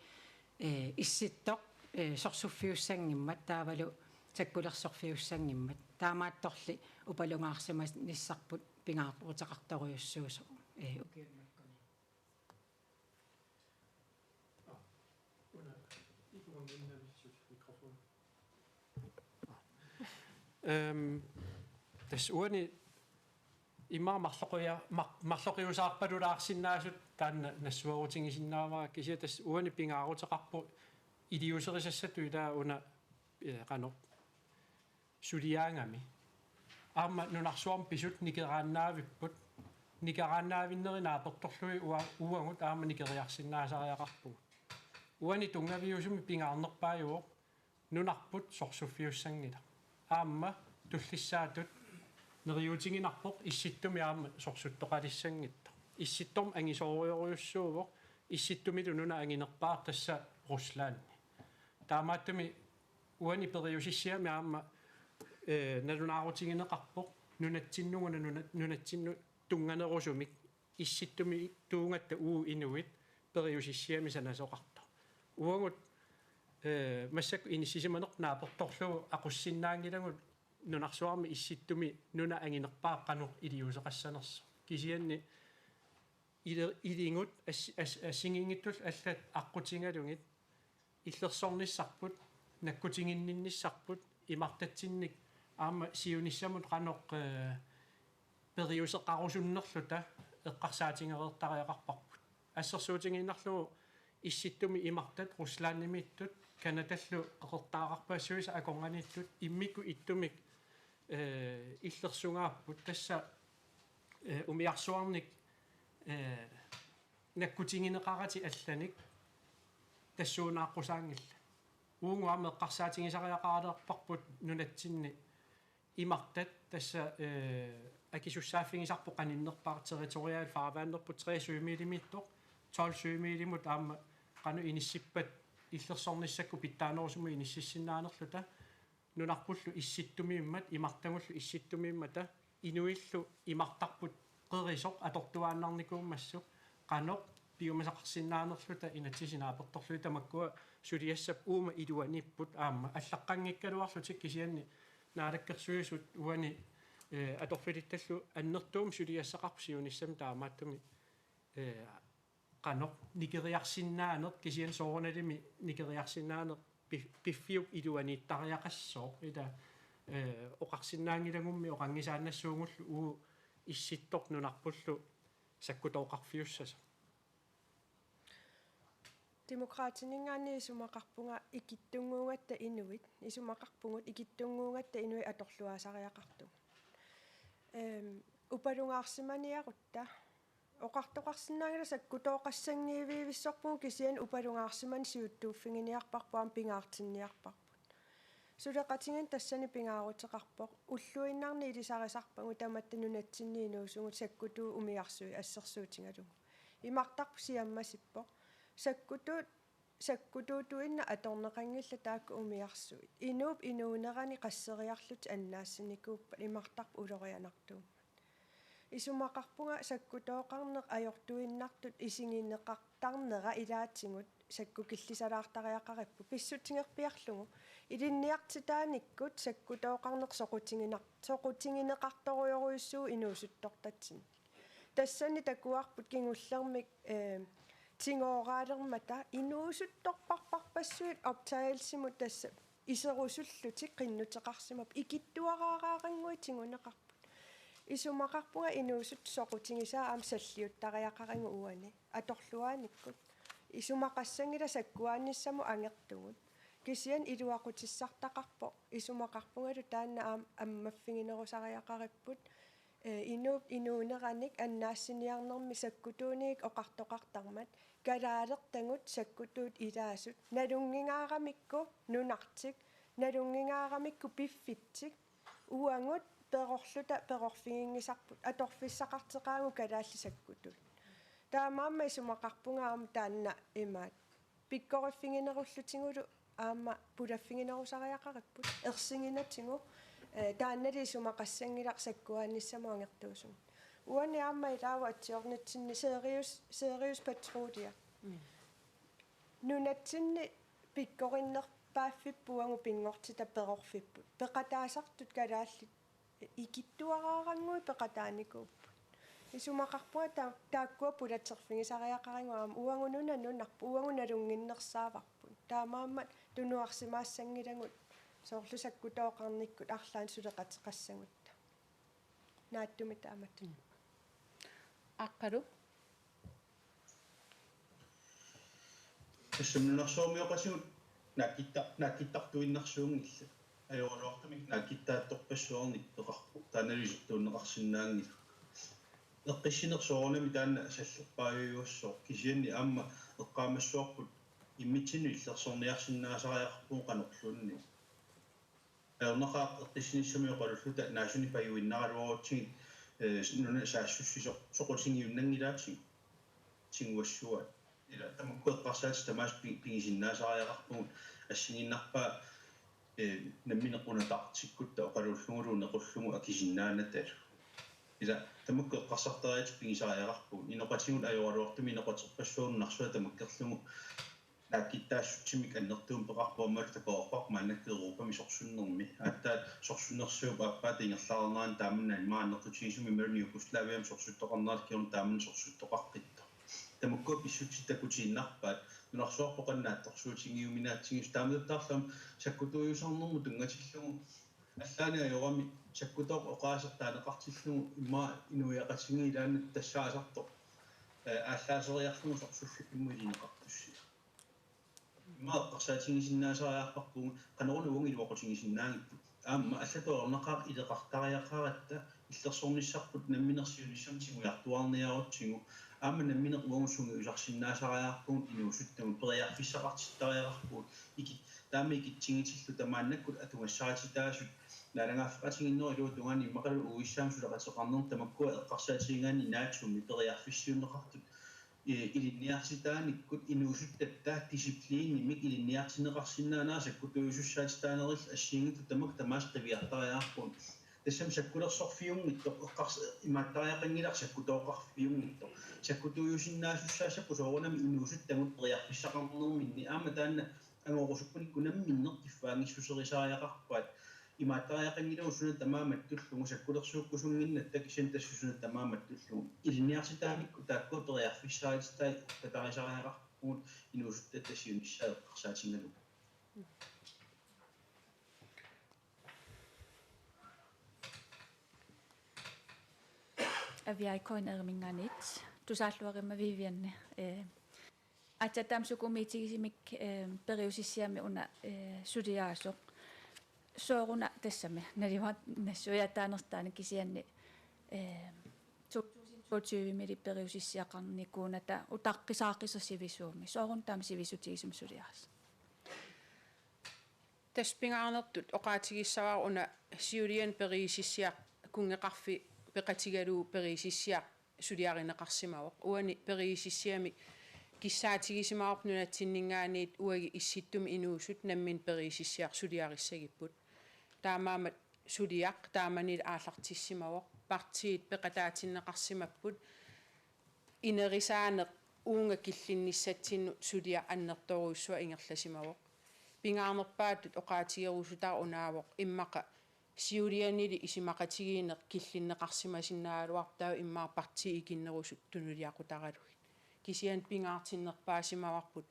ee, Issittoq, ee, sorsuffiussanngimmat taavalu sakkulersorfiussanngimmat. Taamaattorli upalungaarsimanissarput pingaaruteqartorujussuusoq, ee, ukiuni makkuni. Ehm, tassa uani immaqa marloqia-, mar-, marloqiusaarpalulaarsinnaasut taanna nassuerutigisinnaavara, kisianni tassa uani pingaaruteqarpoq iliuuserisassatut ilaa una, eh, qanoq suliaagami. Aamma nunarsuarmi pisut nikeraannaavipput. Nikeraannaavinneri naapertorlugit ua-, uagut aamma nikeriarsinnaasariaqarpugut. Uani tunngaviusumik pingaarnerpaajuvoq nunarput sorsuffiussanngilaq. Aamma tullissaatut neriuutiginarpoq Issittumi aamma sorsuttoqalissanngitsoq. Issittormi angisoorujorujussuuvoq, Issittumilu nuna anginerpaaq tassa Rusland. Taamaattumik uani periusissiami aamma, eh, nalunaarutigineqarpoq nunatsinnut una nuna-, nunatsinnut tunnganerusumik Issittumi tuugatta uagut inuit periusissiami sanasoqartoq. Uagut, eh, massakkut inissisimanerput naapertorlugu aqussinnaanngilagut nunarsuarmi Issittumi nuna anginerpaaq qanoq iliuuseqassanersoq. Kisianni ili-, iligut as-, as-, assigiinngitsullu allat aqqutigalugit illersornissarput, nakkutiginninnissarput, imartatsinnik aamma siunissamut qanoq, eh, periuseqarusunnerluta eqqarsaatigereertariaqarparput. Assersuutigiinnarlugu Issittumi imartat Ruslandimiittut Canadallu qeqertaaqarpassuisa akornanniittut immikkut ittumik, eh, illersugaapput tassa, eh, umiarsuarnik, eh, nakkutigineqaratik allanik tassuunaaqqusaanngillat. Uagut aamma eqqarsaatigisariaqaraluarparput nunatsinni imartat tassa, eh, akisussaaffigisarput qaninnerpaaq territorialfarvanderput tre sømilimiittoq, tolv sømilimut aamma qanoq inissippat illersornissakkut pitsaanerusumik inississinnaanerluta, nunarpullu Issittumiimmat, imartagullu Issittumiimmata, inuillu imartarput qerisoq atortuaannarnikuummassuk, qanoq piumasaqarsinnaanerluta inatsisit naapertorlugit. Tamakkua suliassap uuma iluaniipput aamma allaqqanngikkaluarlutik, kisianni Naalakkersuisut uani, eh, atorfilittallu annertuumik suliassaqarput siunissami taamaattumik, eh, qanoq nikeriarsinnaaneq, kisianni soorunalimi nikeriarsinnaaneq pi-, piffiup iluaniittariaqassooq, ila, eh, oqarsinnaanngilagummi oqanngisaannassuugullu uagut Issittoq nunarpullu sakkutooqarfiussasoq. Demokraatininngaanniit isumaqarpunga ikittunnguugatta inuit, isumaqarpugut ikittunnguugatta inuit atorluaasariaqartugut. Ehm, upalungaarsimaniarutta oqartoqarsinnaanngilaq, sakkutooqassanngiivivissorpugut, kisianni upalungaarsimaneq siuttuuffiginiarparput aamma pingaartinniarparput. Suleqatigiinneq tassani pingaaruteqarpoq, ulluinnarni ilisarisarpagut tamatta nunatsinni inuusugut sakkutuut umiarsuit assersuutigalugu. Imartarput siammasippoq. Sakkutuut, sakkutuutuinnaq atorneqanngillat taakku umiarsuit. Inuup inuunerani qasseriarlutik annaassinikuuppat imartarput ulorianartuummat. Isumaqarpunga sakkutooqarneq ajortuinnartut isigineqartarnera ilaatigut sakkukillisalaartariaqaripput pissutigerpiarlugu. Ilinniartitaanikkut sakkutooqarneq soqutiginar-, soqutigineqartorujorujussuuvoq inuusuttortatsinni. Tassani takuarput kingullermik, eh, tigooraalermata inuusuttorparparpassuit optagelsimut tassa iserusullutik qinnuteqarsimapput ikittuaraaraarannguit tiguneqarput. Isumaqarpunga inuusuttut soqutigisaat aamma salliuttariaqarigut uani atorluaanikkut. Isumaqassanngilaq sakkuaannissamut angertugut. Kisianni iluaqutissartaqarpoq. Isumaqarpungalu taanna aamma ammaffiginerusariaqaripput. Eh, inuup inuuneranik annaassiniarnermi sakkutuunigik oqartoqartarmat kalaalertagut sakkutuut ilaasut nalunngingaaramikku nunartik, nalunngingaaramikku piffissik, uagut perorluta perorfiginngisarput atorfissaqarteqaagut kalaallit sakkutuut. Taamaammat isumaqarpunga aamma taanna imaat pikkoriffiginerullutigulu aamma pulaffiginerusariaqaripput. Ersiginatigu, eh, taannali isumaqassanngilaq sakkuaannissamut angertuusugut. Uani aamma ilaavoq atsiornitsinni Sirius, Sirius Patrulje. Mm. Nunatsinni pikkorinnerpaaffipput uagut pinngortitaq perorfipput. Peqataasartut kalaallit ikittuaraarannguit peqataanikuupput. Isumaqarpunga ta-, taakkua pulaterfigisariaqarigut aamma uagut nuna nunarput, uagut nalunnginnersaavarput. Taamaammat tunuarsimaassanngilagut soorlu sakkutooqarnikkut arlaannik suleqateqassagutta. Naatsumik taamatut. Mm. Aqqalu? Tassami nunarsuarmioqatigut naakkitta-, naakkittartuinnarsuunngillat. Ajoraluartumik naakkittaattorpassuarnik peqarpoq, taannalu isertuunneqarsinnaanngilaq. Eqqissineq soorunami taanna sallerpaajujuassooq, kisianni aamma eqqaamassavarput immitsinnut illersorniarsinnaasariaqarpugut qanorluunniit. Ajornaqaaq eqqissinissami oqalulluta naasunik pajuinnaraluarutsigit, eh, nuna saassussisoq soqutigiunnanngilaatigut tiguassuaat. Ila tamakku eqqarsaatit tamaasa pi-, pigisinnaasariaqarpugut assigiinnarpaa, eh, nammineq una taartikkutta oqaluullugulu nequllugu akisinnaanatalu. Ila tamakku eqqarsartariaatit pigisariaqarpugut. Inoqatigut ajoraluartumik inoqaterpassuarnik narsua tamakkerlugu naakkittaassutsimik annertuumik peqarpoq aammalu takoreerparput maannakkut Europami sorsunnermi. Aatsaat sorsunnersuup aappaata ingerlaarnerani taamanna immaqa annertutigisumik imaluunniit Jugoslaviami sorsuttoqarnerata kingorna taamanna sorsuttoqaqqittoq. Tamakkua pissutsit takutiinnarpaat nunarsuarput qanoq naatsorsuutigiuminaatsigisoq, taamatuttaarlu aamma sakkutuujussuarnermut tunngatillugu allaani ajorami sakkutooq oqaaseq taaneqartillugu immaqa inuiaqatigiit ilaannut tassaasartoq, eh, aallaaseriarlugu sorsullugu immut ilineqartussiaq. Immaqa eqqarsaatigisinnaasariaqarpugut qanoruna uagut iluaqutigisinnaagipput. Aamma allatut ajornaqaaq ileqartariaqaratta illersornissarput nammineq siunissami tigujartuaarniarutsigu. Aamma nammineq uagut sungiusarsinnaasariaqarpugut inuusuttagut, periarfissaqartittariaqarpugut. Iki-, taama ikitsigitilluta maannakkut atugassarititaasut naalagaaffeqatigiinnerup iluatungaani immaqalu U S A-mi suleqateqarnermi tamakkua eqqarsaatigigaanni naatsummi periarfissiunneqartut, eh, ilinniartitaanikkut inuusuttatta disciplinimik ilinniartinneqarsinnaanera sakkutuujusussaatitaanerillu assigiinngitsut tamakku tamaasa qiviartariaqarpugut. Tassami sakkulersorfiunngitsoq eqqars-, imaattariaqanngilaq sakkutooqarfiunngitsoq. Sakkutuujusinnaasussaassapput soorunami inuusuttagut periarfissaqarnerminni. Aamma taanna angorusukkunikku namminneq kiffaanngissuserisariaqarpaat. Imaattariaqanngilagut suna tamaat mattullugu, sakkulersuukkusunnginnatta kisianni tassa suna tamaat mattullugu. Ilinniartitaanikkut taakkua periarfissaqartitai uttatarisariaqarpugut inuusuttatta siunissaa eqqarsaatigalugu. Aviaikoin Erminganit. Tusaalluarima Vivianne. Eh, aatsaat taama sukumiitigisumik, eh, periusissiami una, eh, suliaasoq. Sooruna tassami, naluara nassuiaataanertaanik kisianni, eh, to tusind toogtyve-mili periusissiaqarnikuunata utaqqisaaqqisaq sivisuumik. Sooruna taama sivisutigisumik suliaasoq. Tassa pingaarnertut oqaatigissavara una siuliani periusissiaq kunngeqarfik peqatigalugu periusissiaq suliarineqarsimavoq. Uani periusissiami kissaatigisimavoq nunatsinninngaanniit uagut Issittumi inuusut namminneq periusissiaq suliarissagipput. Taamaammat suliaq taamanilu aallartissimavoq. Partiit peqataatinneqarsimapput. Inerisaaneq uunga killinnissatsinnut suliaq annertoorujussuaq ingerlasimavoq. Pingaarnerpaatut oqaatigerusutara unaavoq immaqa siulianili isumaqatigiinneq killinneqarsimasinnaagaluarpoq taava immaqa partiit ikinnerusut tunuliaqutaralugit. Kisianni pingaartinnerpaasimavarput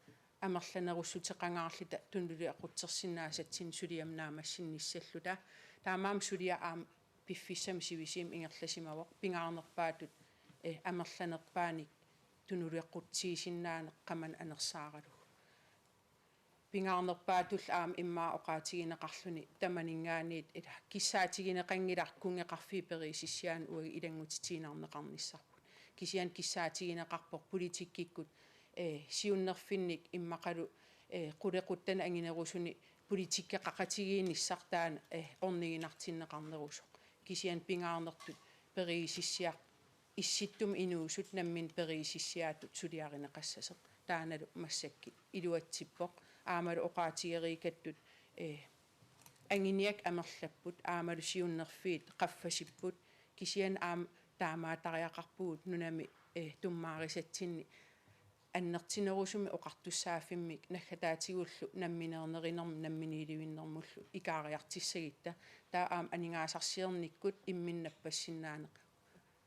amerlanerussuteqangaarluta tunuliaqutsersinnaasatsinnut suliamut naammassinnissalluta. Taamaammat suliaq aamma piffissami sivisuumi ingerlasimavoq pingaarnerpaatut, eh, amerlanerpaanik tunuliaqutsiisinnaaneq qamani anersaaralugu. Pingaarnerpaatullu aamma immaqa oqaatigineqarluni tamaninngaanniit ila kissaatigineqanngilaq kunngeqarfiup periusissiaanut uagut ilanngutitiinnarneqarnissarput. Kisianni kissaatigineqarpoq politikkikkut, eh, siunnerfinnik immaqalu, eh, qulequttanik anginerusuni politikkeqaqatigiinnissaq taanna, eh, orniginartinneqarnerusoq. Kisianni pingaarnertut periusissiaq Issittumi inuusut namminneq periusissiaatut suliarineqassasoq. Taannalu massakkut iluatsippoq. Aammalu oqaatigereeqattut, eh, anguniakkat amerlapput, aammalu siunnerfiit qaffasipput, kisianni aamma taamaattariaqarpugut nunami, eh, tummarisatsinni annertunerusumik oqartussaaffimmik naggataatigullu nammineernerunermut namminiilivinnermullu ikaariartussagutta, taava aamma aningaasarsiornikkut imminut nappassinnaaneq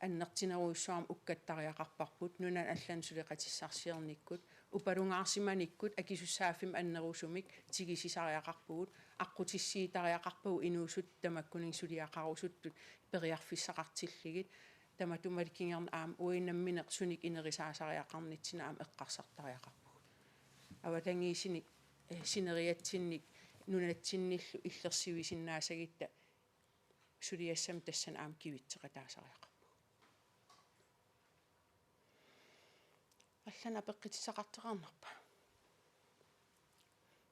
annertunerujussuarmik ukkattariaqarparput, nunanut allanut suleqatissarsiornikkut, upalungaarsimanikkut akisussaaffimmik annerusumik tigusisariaqarpugut, aqqutissiuutariaqarpagut inuusuttut tamakkuninnga suliaqarusuttut periarfissaqartillugit, tamatuma kingorna aamma uagut namminneq sunik inerisaasariaqarnitsinni aamma eqqarsartariaqarpugut. Avatangiisinik, eh, sineriatsinnik nunatsinnillu illersuisinnaasagutta suliassamik tassani aamma kivitseqataasariaqarpugut. Allanik apeqqutissaqartoqarnerpa?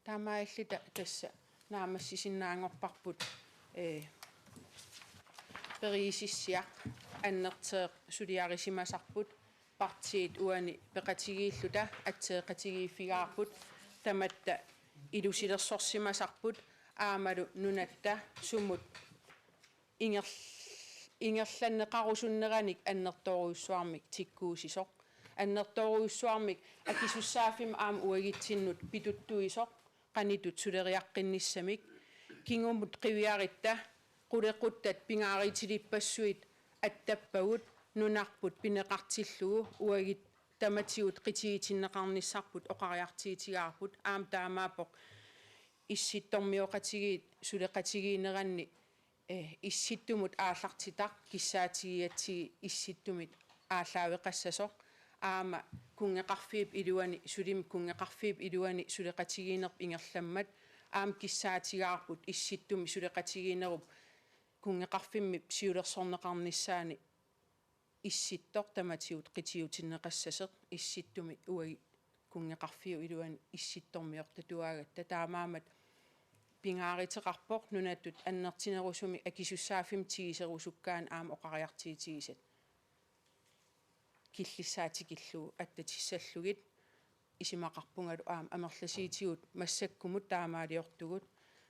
Taamaalilluta tassa naammassisinnaanngorparput, eh, periusissiaq annertooq suliarisimasarput, partiit uani peqatigiilluta atseeqatigiiffigaarput, tamatta ilusilersorsimasarput, aammalu nunatta sumut inger-, ingerlanneqarusunneranik annertoorujussuarmik tikkuussisoq. Annertoorujussuarmik akisussaaffimmik aamma uagutsinnut pituttuisoq, qanoq ittut suleriaqqinnissamik. Kingumut qiviarutta qulequttat pingaarutilippassuit attappagut nunarput pineqartillugu, uagut tamatigut qitiutinneqarnissarput oqariartuutigaarput, aamma taamaappoq Issittormioqatigiit suleqatigiinneranni, eh, Issittumut aallartitaq kissaatigigatsigu Issittumit aallaaveqassasoq, aamma kunngeqarfiup iluani, sulimi kunngeqarfiup iluani suleqatigiinnerput ingerlammat, aamma kissaatigaarput Issittumi suleqatigiinnerup kunngeqarfimmi siulersorneqarnissaani Issittoq tamatigut qitiutinneqassasoq, Issittumi uagut kunngeqarfiup iluani Issittormiortatuaagatta, taamaammat pingaaruteqarpoq nunatut annertunerusumik akisussaaffimmik tiguserusukkaanni aamma oqariartuutigisat killissaat tikillugu attatissallugit. Isumaqarpungalu aamma amerlasuutigut massakkumut taamaaliortugut,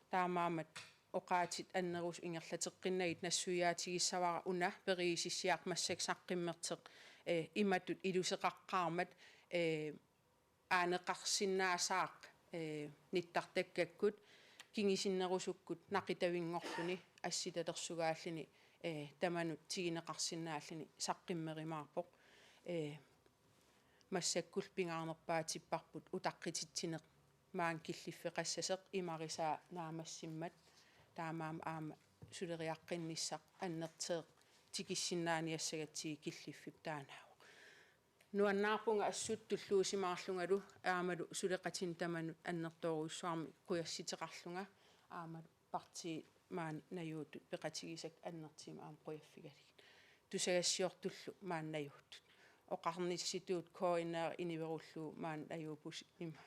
taamaammat oqaatsit annerusut ingerlateqqinnagit nassuiaatigissavara una periusissiaq massakkut saqqummersoq, eh, imatut iluseqaqqaarmat, eh, aaneqarsinnaasaaq, eh, nittartakkakkut kingusinnerusukkut naqitavinngorluni assitalersugalluni, eh, tamanut tiguneqarsinnaalluni saqqummerumaarpoq. Eh, massakkullu pingaarnerpaatipparput utaqqititsineq maani killiffeqassasoq, imarisaa naammassimmat, taamaammat aamma suleriaqqinnissaq annertooq tikissinnaaniassagatsigu killiffik taannaavoq. Nuannaarpunga assut tulluusimaarlungalu aammalu suleqatinik tamanut annertoorujussuarmik qujassuteqarlunga, aammalu partiit maani najuuttut peqatigisakka annertuumik aamma qujaffigalugit. Tusagassiortullu maani najuuttut. Oqarnissituut K N R inuerullugu maani najuuppusi ima.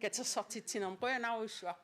Katersortitsinermi qujanarujussuaq.